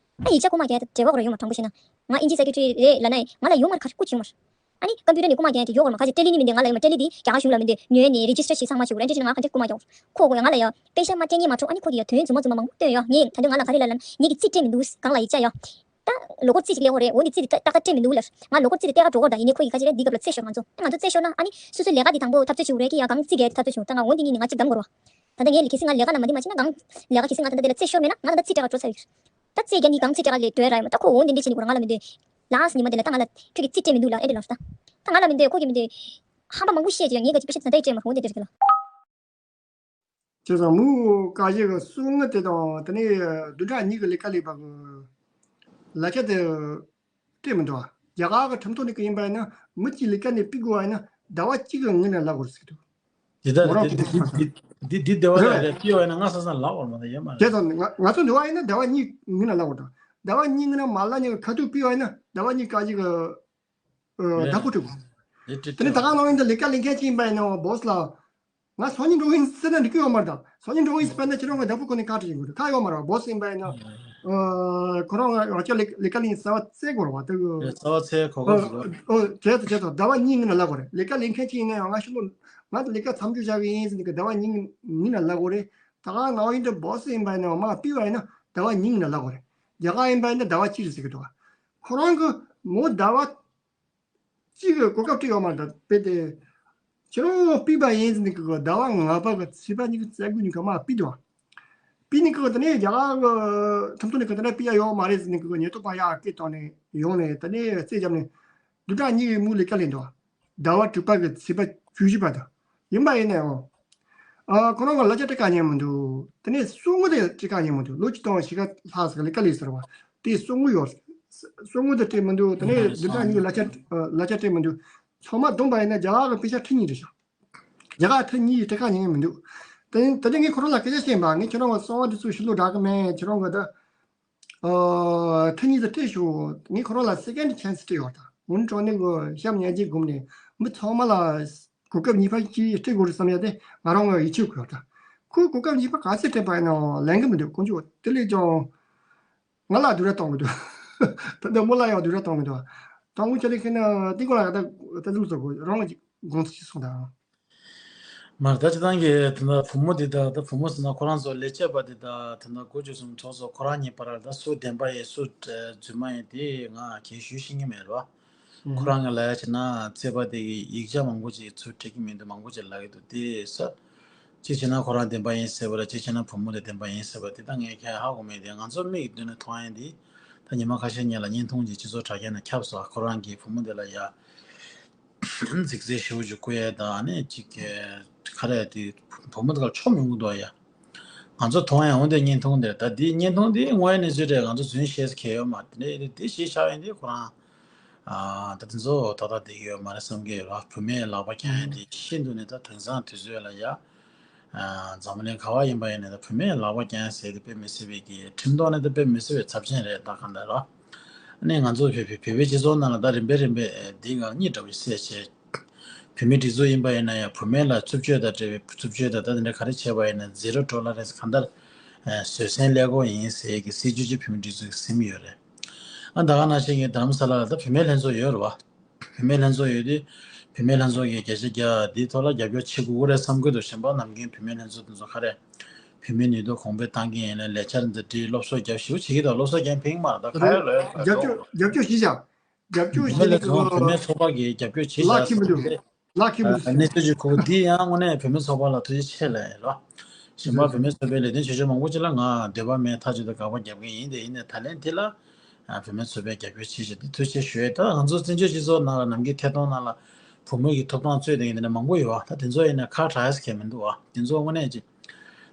ཨ་ཡིག་ཆ་རྐུ་མ་རྒྱག་ཡ་དེ་འབྲེལ་བ་ག་རེ་ཡོད་མར། དྲང་པོ་བཤད་ན། ང་ཨིན་ཇི་ས་ཀི་ཊི་རི་རེད་ལབ་ན་ཡང་ང་ལ་ཡོད་མར་ག་རེ་རྐུ་བྱས་མར། ཨ་ནི་ཀམ་པུ་ཊར་ནས་རྐུ་མ་རྒྱག་ཡ་དེ་ཡོད་གོ་མར། ག་ཅིག་ཏེ་ལི་ནི་མི་འདུག་ང་ལ་ཡོད་མར། ཏེ་ལི་འདི་རྒྱ་གར་གཞུང་ལ་མི་འདུག་ཉོས་ནས་རེ་ཇི་སི་ཊར་བྱས་ཚང་མ་བྱས་རེད། འདྲ་བྱས་ན་ང་ག་འདྲ་རྐུ་མ་རྒྱག་ཁོ་གོ་ཡང་ང་ལ་ཡ་པེ་ཤ་མ་སྤྲད་ཉན་མ་འགྲོ། ཨ་ནི་ཁོ་གི་ཡ་དོན་རྫུན་མ་རྫུན་མ་མང་པོ་བཏོན་ཡོད། ངས་ད་དུང་ང་ལ་ག་རེ་ལབ་ལབ་ན་ངེད་ཀྱི་རྩིས་སྤྲད་མི་འདུག་གང་ལ་ཡིག་ཆ་ཡོད། ད་ལོ་འཁོར་རྩིས་ཅིག་ལེན་དགོས་རེད། འོ་འདི་རྩིས་འདི་ཏག་ཏག་སྤྲད་མི་འདུག་ལབ། ང་ལོ་འཁོར་རྩིས་འདི་ཏག་ཏག་འགྲོ་དགོས་ད། ཡིན་ནའི་ཁོ་གིས་ག་ཅི་རེད། འདི་སྐབས་ལ་རྩིས་ཤོར་ན། ཨ་ནི་སོ་སོའི་ལས་ཀ་འདི་དང་པོ་འཐབ་རྩོད་བྱེད་དགོས་རེད་ཀྱི་ཡ། གང་རྩིས་རྒྱག་འཐབ་རྩོད་བྱེད་དགོས་ད། ང་འོ་འདི་གཉིས་ནི་ང་གཅིག་གདམ་དགོས་རེད་བ། ད་ལྟ་ངས་གལ་སྲིད་ང་ལས་ཀ་ནང་མ་འདི་མ་ཕྱིན་ན་གང་ལས་ཀ་གལ་སྲིད་ང་ད་ལྟ་འདི་ལ་རྩིས་ཤོར་མེད་ན་ང་ད་ལྟ་རྩིས་སྤྲད་ག་འགྲོ་ཚར་ཡོད། ད་རྩིས་རྒྱག་ནི་གང་རྩིས་སྤྲད་ག་ལས་འདོད་ར་ཡོད་མ། ད་ཁོ་འོ་འདི་འདྲ་བྱེད་ནི་ཁོ་རང་ང་ལ་མི་འདོད། ལཱ་སི་ཉི་མ་འདི་ལ་ད་ང་ལ་ཁྱོད་ཀྱིས་རྩིས་སྤྲད་མི་འདུག་ལབ་ཨེ་འདྲ་ལབ་སོང་། ད་ད་ང་ལ་མི་འདོད། ཁོ་གིས་མི་འདོད། ཧམ་པ་མང་པོ་བཤད་ཀྱི་ཡ། ངས་ག་ཅི་པེ་ཤ་ད་ལྟ་སྤྲད་མ་རེད། འོ་འདི་འདྲ་རེད་ལ། བྱས་ཙང་མུ་ཀ་ཞིག་གི་སྲུང་བརྙན་དེ་དང་དེ་ནས་བདུན་ཕྲག་གཉིས་ཀྱི་ལས་ཀ་ལས་པ་གི་ལག་ཆ་དེ་སྤྲད་མི་འདུག་རྒྱ་གར་གྱི་ཁྲིམས་ཐོག་ནས་ཀྱི་ཡིན་པ་ཡིན་ན་མི་གཅིག་ལས་ཀ་ནས་ཕུད་དགོས་པ་ཡིན་ན་ཟླ་བ་གཅིག་གི་སྔོན་ནས་ལབ་དགོས་ཟེར་གྱི་འདུག་དེ་ལྟར་མོ་རང་དེ་དེ་གི་དེ་དེ་དེ་དེ་བ་རེད་ཡ་རེད། ཅི་ཡོད་ན་ང་ས་ས་ལབ་དགོས་མ་ད་ཡོད་མ་རེད། བྱས་ཙང་ང་ང་ཚོ་འདི་བ་ཡིན་ན་ཟླ་བ་གཉིས་སྔོན་ལ་ལབ་དགོས་འདུག་ཟླ་བ་གཉིས་སྔོན་ལ་མ་ལབ་ནས་ཁ་ཐུག་ཕུད་པ་ཡིན་ན་ཟླ་བ་གཉིས་ཀ་ཞིག་གི་ཨ་མེད། བདག་པོ་སྤྲོད་དགོས། དེ་དེ་དེ་ནས་ད་ག་ནང་བཞིན་དུ་ལས་ཀ་ལས་མཁན་ཅིག་ཡིན་པ་ཡིན་ན་བོ་སི་ལ། ང་སང་ཉིན་འགྲོ་གི་ཡིན་ཟེར་ན་འགྲིག་གི་ཡོད་མ་རེད་ད། སང་ཉིན་འགྲོ་གི་ཡིན་ཟེར་བ་ན་ཁྱེད་རང་གི་བདག་པོ་ཁོ་ནས་ཁ་བྲལ་བྱེད་དགོས་རེད། ཁ་ཡོད་མ་རེད་བ། བོ་སི་ཡིན་པ་ཡིན་ན། ཨ་ཁོ་རང་ང་ང་ཅག་ལས་ལས་ཀ་ལས་ཡིན་གསར་བ་བཙལ་དགོས་རེད་བ། དེ་གི་རེད། གསར་བ་བཙལ་གོ་སྐབས་ཟིག་རེད། ཨོ་བྱས་ཙང་བྱས་ཙང་ཟླ་བ་གཉིས་སྔོན་ལ་ལབ་དགོས་རེད། ལས་ཀ་ལས་མཁན་ཅིག་ཡིན་ན་ཡང་ང་ཕྱི་ལོ་ང་ལས་ཀ་མཚམས་འཇོག་བྱ་གི་ཡིན་ཟེར་ནས་གི་ཟླ་བ་གཉིས་སྔོན་ལ་ལབ་དགོས་རེད། ད་ག་ནང་བཞིན་དུ་བོ་སི་ཡིན་པ་ཡིན་ན་མ་ཕུད་པ་ཡིན་ན་ཟླ་བ་གཉིས་སྔོན་ལ་ལབ་དགོས་རེད། རྒྱ་གར་ཡིན་པ་ཡིན་ན་ཟླ་བ་གཅིག་རེད་ཟེར་གི་འདུག་ཁོ་རང་གི་མོ་ཟླ་བ་གཅིག་གི་གོ་སྐབས་སྤྲད་ཡོད་མ་རེད། དཔེ་དེ་ཁྱེད་རང་ཕུད་པ་ཡིན་ཟེར་ནས་གི་ཟླ་བ་ལྔ་པ་གི་ཚེས་པ་ཉི་ཤུ་རྩ་དགུ་ཉིན་ག་མ་ཕུད་འདུག་ཕུད་ནས་གི་དེ་ནས་རྒྱ་གར་གི་ཁྲིམས་ཐོག་ནས་གི་དེ་འདྲ་ཕུད་ཡ་ཡོད་མ་རེད་ཟེར་ནས་གི་ཉེན་རྟོག་པ་ཡར་སྐད་བཏང་ནས་ཡོང་ནས་དེ་ནས་རྩིས་བརྒྱབ་ནས་བདུན་ཕྲག་གཉིས་ཀྱི་མུ་ལས་ཀ་ལས་འདུག་ཟླ་བ་དྲུག་པ་གི་ཚེས་པ་བཅུ་བཞི་པ་དང་། ཡིན་པ་ཡིན་ནའང་། ཨ་ཁོ་རང་གི་གླ་ཆ་སྤྲད་ག་ཉན་མི་འདུག་དེ་ནས་གསོག་དངུལ་དེ་སྤྲད་ག་ཉན་མི་འདུག་ལོ་གཅིག་དང་ཕྱེད་ཀ་ལྷག་ཙམ་ལས་ཀ་ལས་ཟེར་བ་དེ་གསོག་དངུལ་ཡོད། གསོག་དངུལ་དེ་སྤྲད་མི་འདུག་དེ་ནས་བདུན་ཕྲག་གཉིས་ཀྱི་གླ་ཆ་ཨ་གླ་ཆ་སྤྲད་མི་འདུག་ཚང་མ་བསྡོམས་པ་ཡིན་ན་རྒྱ་གར་གྱི་པེ་ཤ་ཁྲི་གཉིས་རེད་ཤག་རྒྱ་གར་ཁྲི་གཉིས་སྤྲད་ག་ཉན་མི་འདུག་དེ་ནས་དེ་ནས་ངས་ཁོ་རང་ལ་སྐད་ཆ་བཤད་པ། ངས་ཁྱེད་རང་གི་གསང་བ་འདི་ཚོ་ཕྱི་ལོགས་བསྒྲག་གི་མེད། ཁྱེད་རང་གི་ད། ཨ་ཐེངས་གཉིས་དུ་སྤྲད་ཤོག་ངས་ཁོ་རང་ལ་སེ་ཀེན་ཌི་ཆན་སི་སྤྲད་ཡོད་ད། ཝུན་ཀྲོ་ནི་གི་ཤམ་ཉན་གྱི་སྒོམ་ནས་མི་ཚང་མ་ལ་གོ་སྐབས་གཉིས་པ་ཅིག་སྤྲད་དགོས་རེད་བསམ་ཡ་དེ་ང་རང་གི་ཡིད་ཆེས་ཡོད་ད། ཁོས་གོ་སྐབས་གཉིས་པ་ག་ཚོད་སྤྲད་པ་ཡིན་ནའང་ལེན་གི་མི་འདུག་དཀོན་མཆོག་དེ་ལས་ཀྱང་ང་ལ་སྡུག་ར་གཏོང་གི་འདུག་ད་ལྟ་མོ་ལ་ཡང་སྡུག་ར་གཏོང་གི་འདུག་ད་དངུལ་ཆ་ལེ་ཁེ་ན་ཏི་གོ་ལ་ད་ད་ལུ་ཚོ་གོ་རང་གི་དགོངས་ཚུལ་ཅིག་གསུངས་དང་། མར་ད་སྤྱི་བཏང་གི་དེ་འདྲ་བུ་མོ་འདི་དག་ད་བུ་མོ་ཟེར་ན་ཁོ་རང་ཚོ་ལས་བྱེད་པ་འདི་དག་དེ་འདྲ་དགུ་བཅུ་གསུམ་ཚོགས་གཙོ་ཁོ་རང་གཉིས་བར་ལ་ད་སུ་བདེན་པ་ཡིན་སུ་རྫུན་མ་ཡིན་དེ་ང་གལ་ཞུ་ཤེས་ཀྱི་མེད་རོ། ཁོ་རང་གི་ལ་ཡ་བྱས་ན་རྩོད་པ་དེ་གི་ཡིག་ཆ་མང་པོ་ཅིག་ཚུར་འབྲི་གི་མི་འདུག་མང་པོ་ཅིག་ལབ་ཀྱི་འདུག་དེ་ས། གཅིག་བྱས་ན་ཁོ་རང་བདེན་པ་ཡིན་ཟེར་བ་ལ་གཅིག་བྱས་ན་བུ་མོ་དེ་བདེན་པ་ཡིན་ཟེར་བ་དེ་ད་ངས་ཁྱེད་ཧ་གོ་མེད་དེ་ང་ཚོ་མིག་གི་མདུན་ནས་མཐོང་ཡ་འདི་ད་ཉི་མ་ཁ་ཤས་སྔོན་ལ་བརྙན་ཐུང་ཅིག་སྤྱི་ཚོགས་དྲ་རྒྱ་ནས་ཁྱབ་སོང་ཁོ་རང་གི་བུ་མོ་དེ་ལ་ཡ། རྫིག་རྫིག་ཞེ་པོ་ཅིག་བསྐུར་ཡས་དང་ནི་ཅིག་ག་རེ་དེ་བུ་མོ་དེ་ག་ཆོ་མི་འོང་འདུག་ཡ། ང་ཚོ་མཐོང་ཡ་འོང་དེ་བརྙན་ཐུང་དེར་ད་འདི་བརྙན་ཐུང་འདི་དངོས་ཡོད་གནས་ཚུལ་རེད། ང་ཚོ་རྫུན་བཤད་ས་གལ་ཡོད་མ་དེ་འདྲ་དེ་ཞིག་ཆགས་ཡོད་འདི་ཁོ་རང་ད་དེ་ཚོ་ཏག་ཏག་བསྡད་ཀྱི་ཡོད་མ་རེད་བསམ་གྱི་ཡོད་ར། བུད་མེད་ལག་པ་བརྐྱངས་ཡ་དེ་ཤིན་ཏུ་ནས་ད་དེང་སང་དུས་ཚོད་ལ་ཡ། འཛམ་གླིང་ག་བ་ཡིན་པ་ཡིན་ན་ད་བུད་མེད་ལག་པ་བརྐྱངས་ཟེར་དེ་དཔེ་མི་སྲིད་པའི་གི་ཁྲིམས་ཐོག་ནས་ད་དཔེ་མི་སྲིད་པའི་ཚབས་ཆེན་རེད་ད་གང་ལྟར་རོ། ཨ་ནི་ང་ཚོ་བོད་བོད་བོད་པའི་སྤྱི་ཚོགས་ནང་ལ་ད་རིམ་པས་རིམ་པས་འདི་གང་གཉིས་འདྲ་བོ་བཤད་བྱས། བུད་མེད་སྒྲིག་འཛུགས་ཡིན་པ་ཡིན་ན་ཡང་བུད་མེད་ལ་རྩུབ་སྤྱོད་དང་འབྲེལ་བའི་རྩུབ་སྤྱོད་དང་ད་དེ་འདྲ་ག་རེ་བྱས་པ་ཡིན་ན་ཛི་རོ་ཊོ་ལ་རེན་སི་གང་ལྟར་བཟོད་བསྲན་ཀླད་ཀོར་ཡིན་ཟེར་གི་སྲིད་ཇུས་ཅིག་བུད་མེད་སྒྲིག་འཛུགས་ཀྱིས་ཟིན་ཡོད་རེད། ཨ་ད་ག་ནང་བཞིན་གྱི་དྷ་རམ་ས་ལ་ལ་ད་བུད་མེད་ལྷན་ཚོགས་ཡོད་རེད་བ། བུད་མེད་ལྷན་ཚོགས་ཡོད་དུས། བུད་མེད་ལྷན་ཚོགས་ཀྱི་བརྒྱ་ཆ་བརྒྱ་འདིའི་ཐོག་ལ་རྒྱབ་སྐྱོར་བྱེད་དགོས་ཀྱི་རེད་བསམ་གྱི་འདུག་གཞན་པ་ནམ་རྒྱུན་བུད་མེད་ལྷན་ཚོགས་དེ་ཚོ་ག་རེ། བུད་མེད་ནུས་སྟོབས་གོང་འཕེལ་གཏང་གི་ཡིན་ལ་ལས་འཆར་འདི་བྲིས་སློབ་གསོ་རྒྱབ་ཞེ་པོ་བྱེད་ཀྱི་འདུག་སློབ་གསོ་རྒྱབ་ཕིང་མ་རེད་ད་ག་ཡོད་ལོས་རྒྱབ་སྐྱོར་རྒྱབ་སྐྱོར་ཞིག་བྱ། རྒྱབ་སྐྱོར་བུད་མེད་ཞིག་ལྷན་ཚོགས་བུད་མེད་ཚོགས་པ་གི་རྒྱབ་སྐྱོར་བྱེད་ལག་ཁྱིམ་དུ་བྱ་ལག་ཁྱིམ་དུ་གནས་ཚུལ་གྱི་གོ་འདི་ཡང་དངོས་གནས་བུད་མེད་ཚོགས་པ་ལ་ཐུགས་རྗེ་ཆེ་ལབ་ཡིན་རོ། གཞན་པ་བུད་མེད་ཚོགས་པའི་ལས་དོན་བྱེད་ཕྱོགས་མང་པོ་ཅིག་ལ་ང་འདོད་པ་མེད་ཐག་ཆོད་དུ་དགག་པ་རྒྱབ་མཁན་ཡིན་དེ་ཡིན་ནའི་ད་ལན་དེ་ལ། ཨ་བུད་མེད་ཚོགས་པའི་རྒྱབ་སྐྱོར་བྱེད་བཞིན་དེ་ཐུགས་རྗེ་ཆེ་ཞུ་ཡས་ད་ང་ཚོ་བཙན་བྱོལ་སྤྱི་ཚོགས་ནང་ལ་ནམ་རྒྱུན་ཐད་གཏོང་ནང་ལ་བུ་མོ་གི་ཐོབ་ཐང་རྩོད་བསྡད་མཁན་དེ་འདྲ་མང་པོ་ཡོད་བ། ད་དེ་ཚོ་ཡིན་ན་ཁ་གྲག་ཡས་ཁྱད་མི་འདུག་བ། དེ་ཚོ་དངོས་གནས་ཅིག་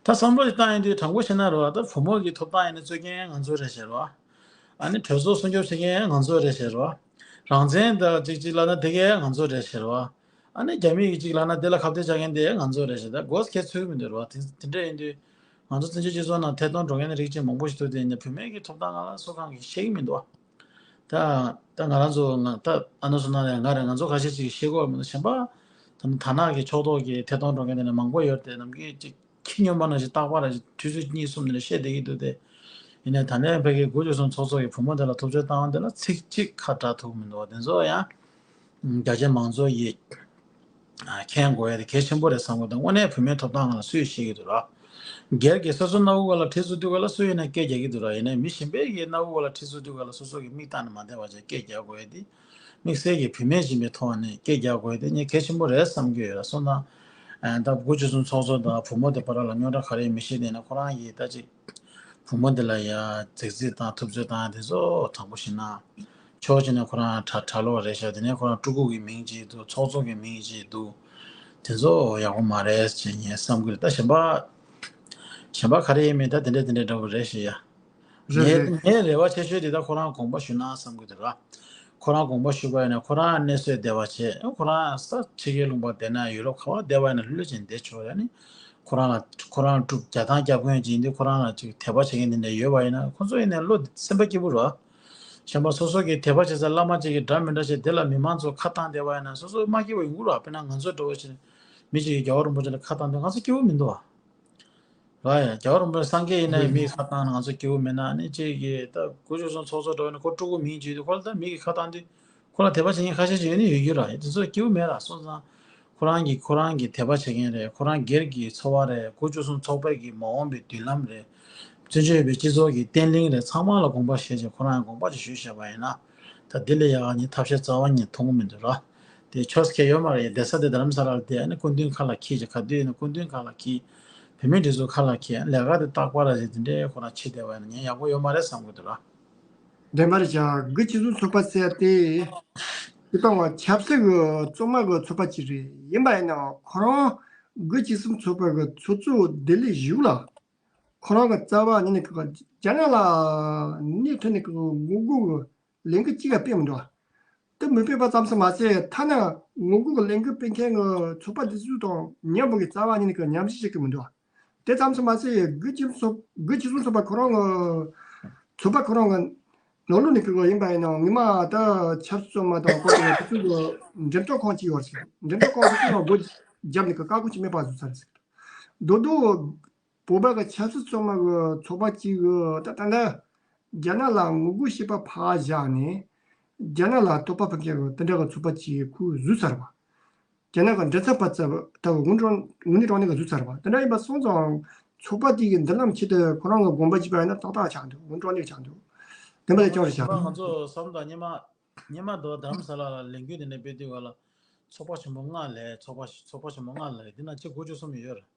ད་བསམ་བློ་ཞིག་བཏང་ཡོང་དུས་དྲང་པོ་བཤད་ན་རེད་བ། ད་བུ་མོ་གི་ཐོབ་ཐང་ཡིན་ན་རྩོད་མཁན་ང་ཚོ་རེད་ཟེར་བ། ཨ་ནི་གྲོས་ཚོགས་སྲུང་སྐྱོབ་བྱེད་མཁན་ང་ཚོ་རེད་ཟེར་བ། རང་བཙན་ད་ཅིག་ཅིག་ལབ་ན་དེ་གས་ང་ཚོ་རེད་ཟེར་བ། ཨ་ནི་རྒྱ་མི་གི་ཅིག་ལབ་ན་དེ་ལ་ཁ་གཏད་བཅག་མཁན་དེ་ང་ཚོ་རེད་ཟེར་ད་སྒོ་ཁྱེར་ཚུལ་མི་འདུག་རེད་བ། དེ་དེ་འདྲ་ཡིན་དུས། ང་ཚོ་བཙན་བྱོལ་སྤྱི་ཚོགས་ནང་ཐད་གཏོང་འགྲོ་མཁན་རིགས་ཅིག་མང་པོ་ཞིག་འདུག་དེ་ནས་བུད་མེད་ཀྱི་ཐོབ་ཐང་སྒང་ལ་སུ་གང་གིས་ཤེས་ཀྱི་མི་འདུག་ད་ད་ང་རང་ཚོ་ང་ད་ཨ་ནུ་སོ་ན་རེད་ང་རེད་ང་ཚོ་ཁ་ཤས་ཅིག་ཤེས་ཀྱི་ཡོད་མི་འདུག་གཞན་པ་ད་ནི་ཐ་ན་གི་ཕྱོགས་གཏོགས་ཀྱི་ཐད་གཏོང་འགྲོ་མཁན་དེ་ནས་མང་པོ་ཡོད་དེ་ནམ་རྒྱུན་ཅིག་ཁྱི་སྨྱོན་པ་ནང་བཞིན་རྟག་པར་དུས་ཚོད་གཉིས་གསུམ་དེ་ནས་བཤད་བསྡད་ཀྱི་འདུག་དེ། ཡིན་ནའི་ད་ལན་ཕ་གི་དགུ་བཅུ་གསུམ་ཚོགས་གཙོ་གི་བུ་མོ་དེ་ལ་ཐུབ་ཚོད་བཏང་བ་དེ་ལ་ཚིག་གཅིག་ཁ་གྲག་ཐུབ་མི་འདུག་དེ་ཚོ་ཡང་རྒྱ་ཆེ་མང་ཚོགས་ཡིས། མཁྱེན་དགོས་ཡ་དེ་གལ་ཆེན་པོ་རེད་བསམ་གི་འདུག་དངོས་གནས་བུད་མེད་ཐོབ་ཐང་སྒང་ལ་སུས་ཤེས་ཀྱི་འདུག་ར། སྒེར་གྱི་སོ་སོ་སྣ་བུག་སྒང་ལ་ཁྲི་ཚོ་དུས་སྒང་ལ་སུ་ཡིན་ན་སྐད་རྒྱག་གི་འདུག་ར། ཡིན་ནའི་མི་གཞན་པའི་གི་སྣ་བུག་སྒང་ལ་ཁྲི་ཚོ་དུས་སྒང་ལ་སོ་སོ་གི་མིག་བཏང་ནས་མ་བསྡད་པ་བྱས་སྐད་རྒྱག་དགོས་ཡ་དེ། དམིགས་བསལ་གྱི་བུད་མེད་ཡིན་པའི་ཐོག་ནས་སྐད་རྒྱག་དགོས་ཡ་དེ་ངས་གལ་ཆེན་པོ་རེད་བསམ་གྱི་ཡོད་ར། སོང་ཙང་། ད་དགུ་བཅུ་གསུམ་ཚོགས་གཙོ་དང་བུ་མོ་དེ་བར་ལ་རྙོག་དྲ་ག་རེ་མི་ཤེས་དེ་ན་ཁོ་རང་གིས་ད་ཅིག་བུ་མོ་འདི་ལ་ཡ་རྫིག་རྫིག་དང་ཐུབ་ཚོད་དང་དེ་ཚོ་དྲང་པོ་བཤད་ན། ཕྱོགས་གཅིག་ནས་ཁོ་རང་གྲྭ་གྲྭ་ལོག་རེད་ཤག་དེ་ནས་ཁོ་རང་སྤྲུལ་སྐུ་གི་མིང་ཅིག་འདུག་ཚོགས་གཙོ་གི་མིང་ཅིག་འདུག་དེ་ཚོ་ཡག་པོ་མ་རེད་ཅེས་ངས་བསམ་གི་རེད། ད་གཞན་པ། གཞན་པ་ག་རེ་ཡིན་མིན་ད་དེ་འདྲ་དེ་འདྲ་འདྲ་པོ་རེད་ཤག་ཡ། རེད་ངའི་རེད། ངའི་རེ་བ་ཆེ་ཤོས་དེ་ད་ཁོ་རང་དགོངས་པ་ཞུ་ན་བསམ་གི་འདུག་ར། ཁོ་རང་དགོངས་པ་ཞུ་བ་ཡིན་ན་ཁོ་རང་གནས་སྲོལ་བདེ་བ་བྱས་ཁོ་རང་ས་ཕྱི་རྒྱལ་ལུང་པ་བསྡད་ན་ཡུ་རོབ་ག་བ་བསྡད་པ་ཡིན་ན་ལྷོད་ལྷོད་ཅིག་བསྡད་ཆོག་ཡ་ནི། ཁོ་རང་ལ་ཁོ་རང་སྤྲུག་རྒྱ་ཐང་རྒྱབ་མཁན་ཅིག་ཡིན་དུས་ཁོ་རང་ལ་ཅིག་དད་པ་བྱེད་མཁན་དེ་འདྲ་ཡོད་པ་ཡིན་ན་ཁོ་ཚོ་ཡིན་ནའི་བློ་སེམས་པ་སྐྱིད་པོ་རེད། གཞན་པ་སོ་སོ་གི་དད་པ་བྱེད་ས་བླ་མ་ཅིག་གི་འདྲ་མི་འདྲ་བྱས་དེ་ལ་མི་མང་ཚོ་ཁ་བཏང་བསྡད་པ་ཡིན་ན་སོ་སོ་མ་སྐྱིད་པ་ཡོང་གི་རེད། དཔེར་ན་ང་ཚོ་འདྲ་བོ་ཞིག་མི་ཅིག་གིས་རྒྱལ་བ་རིན་པོ་ཆེ་ལ་ཁ་བཏང་དུས་ང་ཚོ་སྐྱིད་པོ་མི་འདུག་ཨ། རེད་ཡ། རྒྱལ་བ་རིན་པོ་ཆེ་སངས་རྒྱས་ཡིན་ན་ཡང་མིས་ཁ་བཏང་ན་ང་ཚོ་སྐྱིད་པོ་མེད་ན་ནི་ཅིག་གིས་ད་དགུ་བཅུ་གསུམ་ཚོགས་གཙོ་འདྲ་བོ་ནི་ཁོ་སྤྲུལ་སྐུ་མིང་བརྗོད་དུས་ཁོ་ལ་ད་མི་གིས་ཁ་བཏང་དུས་ཁོ་ལ་དད་པ་བྱེད་མཁན་ཁ་ཤས་ཅིག་ཡོད་ནི་ཡོད་རྒྱུ་ར། དེ་ཚོ་སྐྱིད་པོ་མེད་ར། སོང་ཙང་ཁོ་རང་གིས་ཁོ་རང་གི་དད་པ་བྱེད་མཁན་རེད། ཁོ་རང་སྒེར་གྱི་འཚོ་བ་རེད། དགུ་བཅུ་གསུམ་ཚོགས་པའི་གི་མ་འོངས་པའི་མདུན་ལམ་རེད། བཙན་བྱོལ་བའི་སྤྱི་ཚོགས་ཀྱི་བརྟན་ལྷིང་རེད། ཚང་མ་ལ་དགོངས་པ་བཞེས་བྱས་ཁོ་རང་ཡང་དགོངས་པ་ཅིག་ཞུས་བཞག་པ་ཡིན་ན་ད་འདི་ལས་ཡག་ག་ངས་ཐབས་ཤེས་རྩ་བ་ཉིད་མཐོང་གི་མི་འདུག་ར། དེ་ཆོས་ཁྱད་ཡོད་མ་རེད། བསྡད་ས་དེ་རྡ་རམ་ས་ལ་རེད་དེ་ཨ་ནི་སྐུ་མདུན་ཁ་ལ་འཁྱེར་བྱས་ག་དུས་ཡིན་ན་སྐུ་མདུན་ཁ་ལ་འཁྱེར། བུད་མེད་སྒྲིག་འཛུགས་ཁ་ལ་འཁྱེར། ལས་ཀ་དེ་རྟག་པར་རེད་དེ་འདྲའི་ཁོ་རང་བྱེད་བསྡད་པ་ཡིན་ན་ངས་ཡག་པོ་ཡོད་མ་རེད་བསམ་གི་འདུག་ར། འདྲེན་པ་རེད་བྱ་དགུ་བཅུ་གསུམ་ཚོགས་པ་ཟེར་ཏེ། དེ་ལྟ་བ་ཆབ་སྲིད་ཀྱི་གཙང་མ་གི་ཚོགས་པ་ཅིག་རེད། ཡིན་པ་ཡིན་ནའང་ཁོ་རང་དགུ་བཅུ་གསུམ་ཚོགས་པ་གི་ཚོགས་གཙོ་ལྡི་ལི་བཞུགས་ལ། ཁོ་རང་གི་རྩ་བ་ཉིད་ནས་ཀྱི་རྒྱ་ནག་ལ་སྣེ་ཁྲིད་ནས་ཀྱི་ངོ་རྒོལ་གྱི་ལས་འགུལ་གཅིག་ཀྱང་སྤེལ་མི་འདུག་དེ་མི་སྤེལ་པ་ཙམ་ཞིག་མ་ཟད་ཐ་ན་ངོ་རྒོལ་གྱི་ལས་འགུལ་སྤེལ་མཁན་གྱི་ཚོགས་པ་དེ་ཚོ་དང་མཉམ་པོ་གི་རྩ་བ་ཉིད་ནས་ཀྱི་མཉམ་ཞུགས་བྱེད་ཀྱི་མི་འདུག་དེ་ཙམ་ཞིག་མ་ཟད་དགུ་བཅུ་གསུམ་ཚོགས་དགུ་བཅུ་གསུམ་ཚོགས་པ་ཁོ་རང་གི་ཚོགས་པ་ཁོ་རང་གི་ནང་ལོགས་ནས་ཀྱི་ཡིན་པ་ཡིན་ནའང་ངོ་མ་ད་ཆབ་སྲིད་གཙང་མ་དང་ཁོ་ཚོ་དེ་ཚོ་གི་འགྲེམས་སྟོན་ཁང་གཅིག་ཡོད་ཟེར། འགྲེམས་སྟོན་ཁང་དེ་ཚོ་ལ་སྒོ་བརྒྱབ་ནས་ཀྱི་བཀག་སྒོ་ཅིག་མེད་པ་བཟོས་ཚར་ཟེར། མདོར་དུ། བོད་པ་གི་ཆབ་སྲིད་གཙང་མ་གི་ཚོགས་པ་གཅིག་གི་ད་ད་ལྟ་རྒྱ་ནག་ལ་ངོ་རྒོལ་བྱེད་པ་ཕར་བཞག་ནས་རྒྱ་ནག་ལ་དོགས་པ་ཕོག་མཁན་གི་དེ་འདྲ་གི་ཚོགས་པ་གཅིག་ཁོས་བཟོས་ཚར་བ། རྒྱ་ནག་གི་མགྲིན་ཚབ་པ་ཚབ་ལྟ་བུ་དངུལ་གྲོན་དངུལ་ནི་གྲོན་ནི་ག་ཚུད་ཚར་བ་དེ་འདྲ་ཡིན་པ་སོང་ཙང་ཚོགས་པ་དེ་གི་མདུན་ལམ་ཆེད་དུ་ཁོ་རང་གི་དགོངས་པ་བཞེས་པ་ཡིན་ན་ཏག་ཏག་ཆགས་འདུག་དངུལ་གྲོན་ནི་ཆགས་འདུག་དེ་འདྲ་ལས་ཀྱང་རེད་ཤག་ང་ཚོ་བསམ་དང་སྙེ་མ་སྙེ་མ་དོ་རྡ་རམ་ས་ལ་ལ་ལས་འགུལ་དེ་འདྲ་སྤེལ་དུས་ག་ལ་ཚོགས་པ་ཆེན་པོ་ལྔ་ལས་ཚོགས་པ་ཚོགས་པ་ཆེན་པོ་ལྔ་ལས་དེ་ན་ཆེ་དགུ་བཅུ་གསུམ་ཡོད་རེད།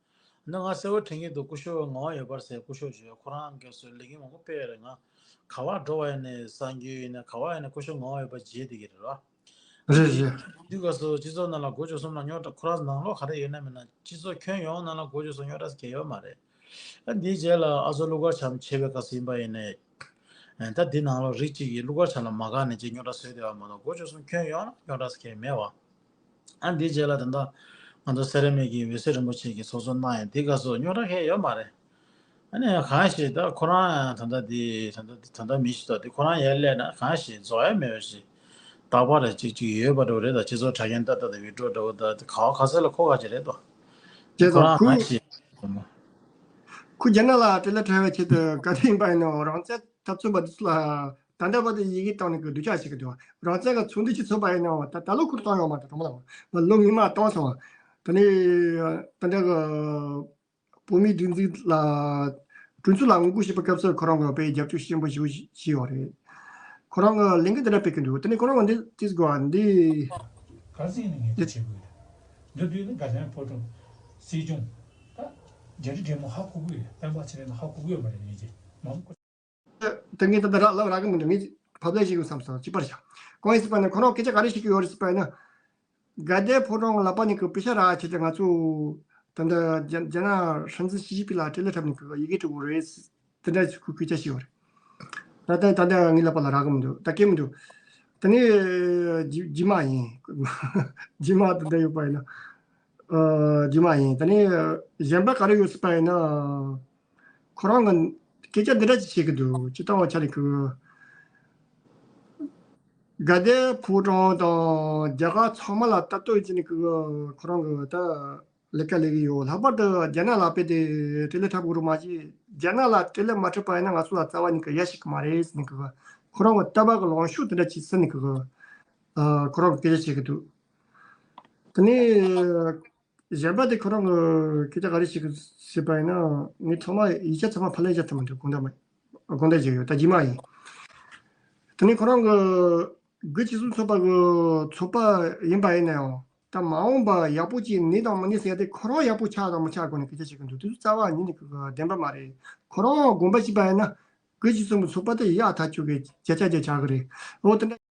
ནི་ང་གསལ་བོ་དྲན་གྱི་འདུག་སྐུ་ཞབས་ངོ་བོ་ཡོད་པར་ཟེར་སྐུ་ཞབས་ཞུ་ཁོ་རང་གིས་སུ་ལས་འགུལ་མང་པོ་སྤེལ་ཡོད་རེད། ང་ག་བ་འགྲོ་བ་ཡིན་ནས་གསར་འགྱུར་ཡིན་ནས་ག་བ་ཡིན་ནས་སྐུ་ཞབས་ངོ་བོ་ཡོད་པ་བརྗེད་བསྡད་ཀྱི་རེད་ར། རེད་རེད། འདི་ག་སུ་སྤྱི་ཚོགས་ནང་ལ་སྒོ་བཅུ་གསུམ་ལ་རྙོག་དྲ་ཁོ་རང་ནང་ལོགས་ག་རེ་ཡོད་ན་མེད་ན་སྤྱི་ཚོགས་ཁྱོན་ཡོངས་ནང་ལ་སྒོ་བཅུ་གསུམ་རྙོག་དྲ་གང་ཡོད་མ་རེད། ཨ་འདིའི་རྗེས་ལ་ཨ་ཚོ་གླུ་གར་འཆམ་བྱེད་པའི་སྐབས་སུ་ཡིན་པ་ཡིན་ནས། ཨ་ད་འདི་ནང་ལོགས་རིགས་གཅིག་གིས་གླུ་གར་འཆམ་ལ་མ་དགའ་ནས་ཅིག་རྙོག་དྲ་བཟོས་བསྡད་པ་མ་གཏོགས་སྒོ་བཅུ་གསུམ་ཁྱོན་ཡོངས་ལ་རྙོག་དྲ་གང་ཡང་མེད་བ། ཨ་འདིའི་རྗེས་ལ་ད་ལྟ་ང་ཚོ་སེ་ར་སྨད་ཀྱི་འོད་གསལ་རིན་པོ་ཆེ་གི་ཚོགས་གཙོ་གནང་ཡང་འདི་ག་སོ་རྙོག་དྲ་གང་ཡང་ཡོད་མ་རེད། ཨ་ནི་གང་ཞིག་ད་ཁོ་རང་ཡང་ད་ལྟ་འདི་ད་ལྟ་འདི་ད་ལྟ་མི་ཞིག་ད་འདི་ཁོ་རང་ཡར་སླེབས་ན་གང་ཞིག་རྫོགས་ཡ་མེད་པ་ཞིག་རྟག་པར་ཅིག་ཅིག་ཡོད་པ་འདྲ་བོ་རེད། ད་སྤྱི་ཚོགས་དྲ་རྒྱའི་ཏག་ཏག་ད་བི་ཌིའོ་འདྲ་བོ་ད་ག་བ་ག་ཚོད་ལ་མཁོ་ག་ཅིག་རེད་དོ། དེ་ཁོ་རང་གང་ཞིག་ཁུ་རྒྱ་ནག་ལ་དེ་ལ་བྲལ་བའི་ཆེད་དུ་ག་དེ་ཡིན་པ་ཡིན་ནའང་རང་བཙན་འཐབ་རྩོད་པ་འདི་ཚོ་ལ་ད་ལྟ་བར་དུ་ཡི་གེ་བཏང་ནས་གི་སྡུག་ཅག་བྱེད་ཀྱི་འདུག་རང་བཙན་གྱི་ཚོགས་འདུ་ཅིག་ཚོགས་པ་ཡིན་ནའང་ད་ད་ལོ་ཁུར་བཏང་ཡོང་མ་རེད། གྲོང་མོ་ལ་ལོ་སྔོན་མ་བཏང་སོང་བ། ད་ནི་ད་ལྟ་གི་བོད་མིའི་སྒྲིག་འཛུགས་ལ་གྲོས་ཚོགས་ལ་ངོ་རྒོལ་བྱེད་པའི་སྐབས་སུ་ཁོ་རང་གི་དཔེ་རྒྱབ་སྐྱོར་ཆེན་པོ་ཞིག་བྱས་ཡོད་རེད། ཁོ་རང་གི་ལས་འགུལ་འདི་འདྲ་སྤེལ་གྱི་འདུག་དེ་ནས་ཁོ་རང་གི་འདི་ཏིས་གོ་འདི་ག་ཚོད་ཡིན་ནའང་ངས་འདི་བྱེད་དགོས་རེད། འདི་དུས་ནི་དགའ་ལྡན་ཕོ་བྲང་སྲིད་སྐྱོང་ད་རྒྱ་རི་འབྲས་མོ་ཧ་གོ་གི་ཡོད། སྤེན་པ་ཚེ་རིང་ཧ་གོ་གི་ཡོད་མ་རེད། ངས་ཀྱི་མང་པོ། ད་ངས་ད་ལྟ་རག་ལབ་རག་གི་མི་འདུག་ངས་ཕབ་ལེན་བྱེད་དགོས་བསམ་སོང་། ཅི་པར་བཞག་གང་ཡིན་ཟེར་བ་ན་ཁོ་རང་སྐད་ཆ་ག་རེ་བཤད་ཀྱི་ཡོད་རེད་ཟེར་བ་ན། དགའ་ལྡན་ཕོ་བྲང་ལག་པ་ནས་ཀྱི་པེ་ཤ་རག་བྱས་ཏེ་ང་ཚོ་ད་ལྟ་རྒྱ་རྒྱ་ནག་སྲིད་འཛིན་ཞི་ཅིན་ཕིང་ལ་སྤྲོད་ལས་འཁྲབ་ནས་ཀྱི་ཡི་གེ་འབྲི་དགོས་རེད། དེ་འདྲ་ཞིག་ཁོས་སྐད་ཆ་བཤད་ཡོད་རེད། ད་ལྟ་ད་ལྟ་ངའི་ལག་པ་ལ་རག་གི་མི་འདུག་ད་སྐད་མི་འདུག་ད་ནི་རྗེས་རྗེས་མ་ཡིན། རྗེས་མ་དེ་འདྲ་ཡོད་པ་ཡིན་ན། ཨ་རྗེས་མ་ཡིན། ད་ནི་གཞན་པ་ག་རེ་ཡོད་སྲིད་པ་ཡིན་ན། ཁོ་རང་གི་སྐད་ཆ་འདི་འདྲ་ཅིག་བཤད་ཀྱི་འདུག་སྤྱིར་བཏང་བ་ཆ་ནས་ཁོས། དགའ་ལྡན་ཕོ་བྲང་དང་རྒྱ་གར་ཚང་མ་ལ་ལྟ་རྟོག་བྱས་ནས་ཁོ་ཁོ་རང་གི་ད་ལས་ཀ་ལས་ཀྱི་ཡོད། ལྷག་པར་དུ་རྒྱ་ནག་ལ་དཔེ་དེ་དེ་ལས་འཁྲབ་དགོས་རུ་མ་བྱེད། རྒྱ་ནག་ལ་དེ་ལས་མ་འཁྲབ་པ་ཡིན་ན་ང་ཚོ་ལ་རྩ་བ་ཉིད་ཀྱི་ཡ་ཞིག་གི་མ་རེད་ཟེར་ནས་ཁོ་ཁོ་རང་གི་ལྟ་བ་གི་ལངས་ཕྱོགས་དེ་འདྲ་ཅིག་ཟེར་ནས་ཁོ་ཁོ་རང་གི་སྐད་ཆ་བཤད་ཀྱི་འདུག་དེ་ནས། གཞན་པ་དེ་ཁོ་རང་གི་སྐད་ཆ་ག་རེ་ཞིག་ཟེར་བ་ཡིན་ན་ངས་ཚང་མ་ཡིག་ཆ་ཚང་མ་ཕབ་ལེན་བྱ་ཐུབ་མི་འདུག་དགོངས་དག་མ་དགོངས་དག་བྱས་ཡོད། ད་རྗེས་མ་ཡིན། དེ་ནས་ཁོ་རང་གི་དགུ་བཅུ་གསུམ་ཚོགས་པ་གི་ཚོགས་པ་ཡིན་པ་ཡིན་ན་ཡང་ད་མ་འོངས་པ་ཡག་པོ་ཅིག་ནི་དང་མི་ནི་ཟེར་ཏེ་ཁོ་རང་ཡག་པོ་ཆགས་དང་མི་ཆགས་སྐོར་ནས་སྐད་ཆ་བཤད་ཀྱི་འདུག་དེ་ཚོ་རྩ་བ་ཉིད་ནས་གི་བདེན་པ་མ་རེད། ཁོ་རང་དགོངས་པ་བཞེས་པ་ཡིན་ན་དགུ་བཅུ་གསུམ་གི་ཚོགས་པ་དེ་ཡག་ཐག་ཆོད་གི་བརྒྱ་ཆ་བརྒྱ་ཆགས་གི་རེད། འོ་དེ་འདྲ།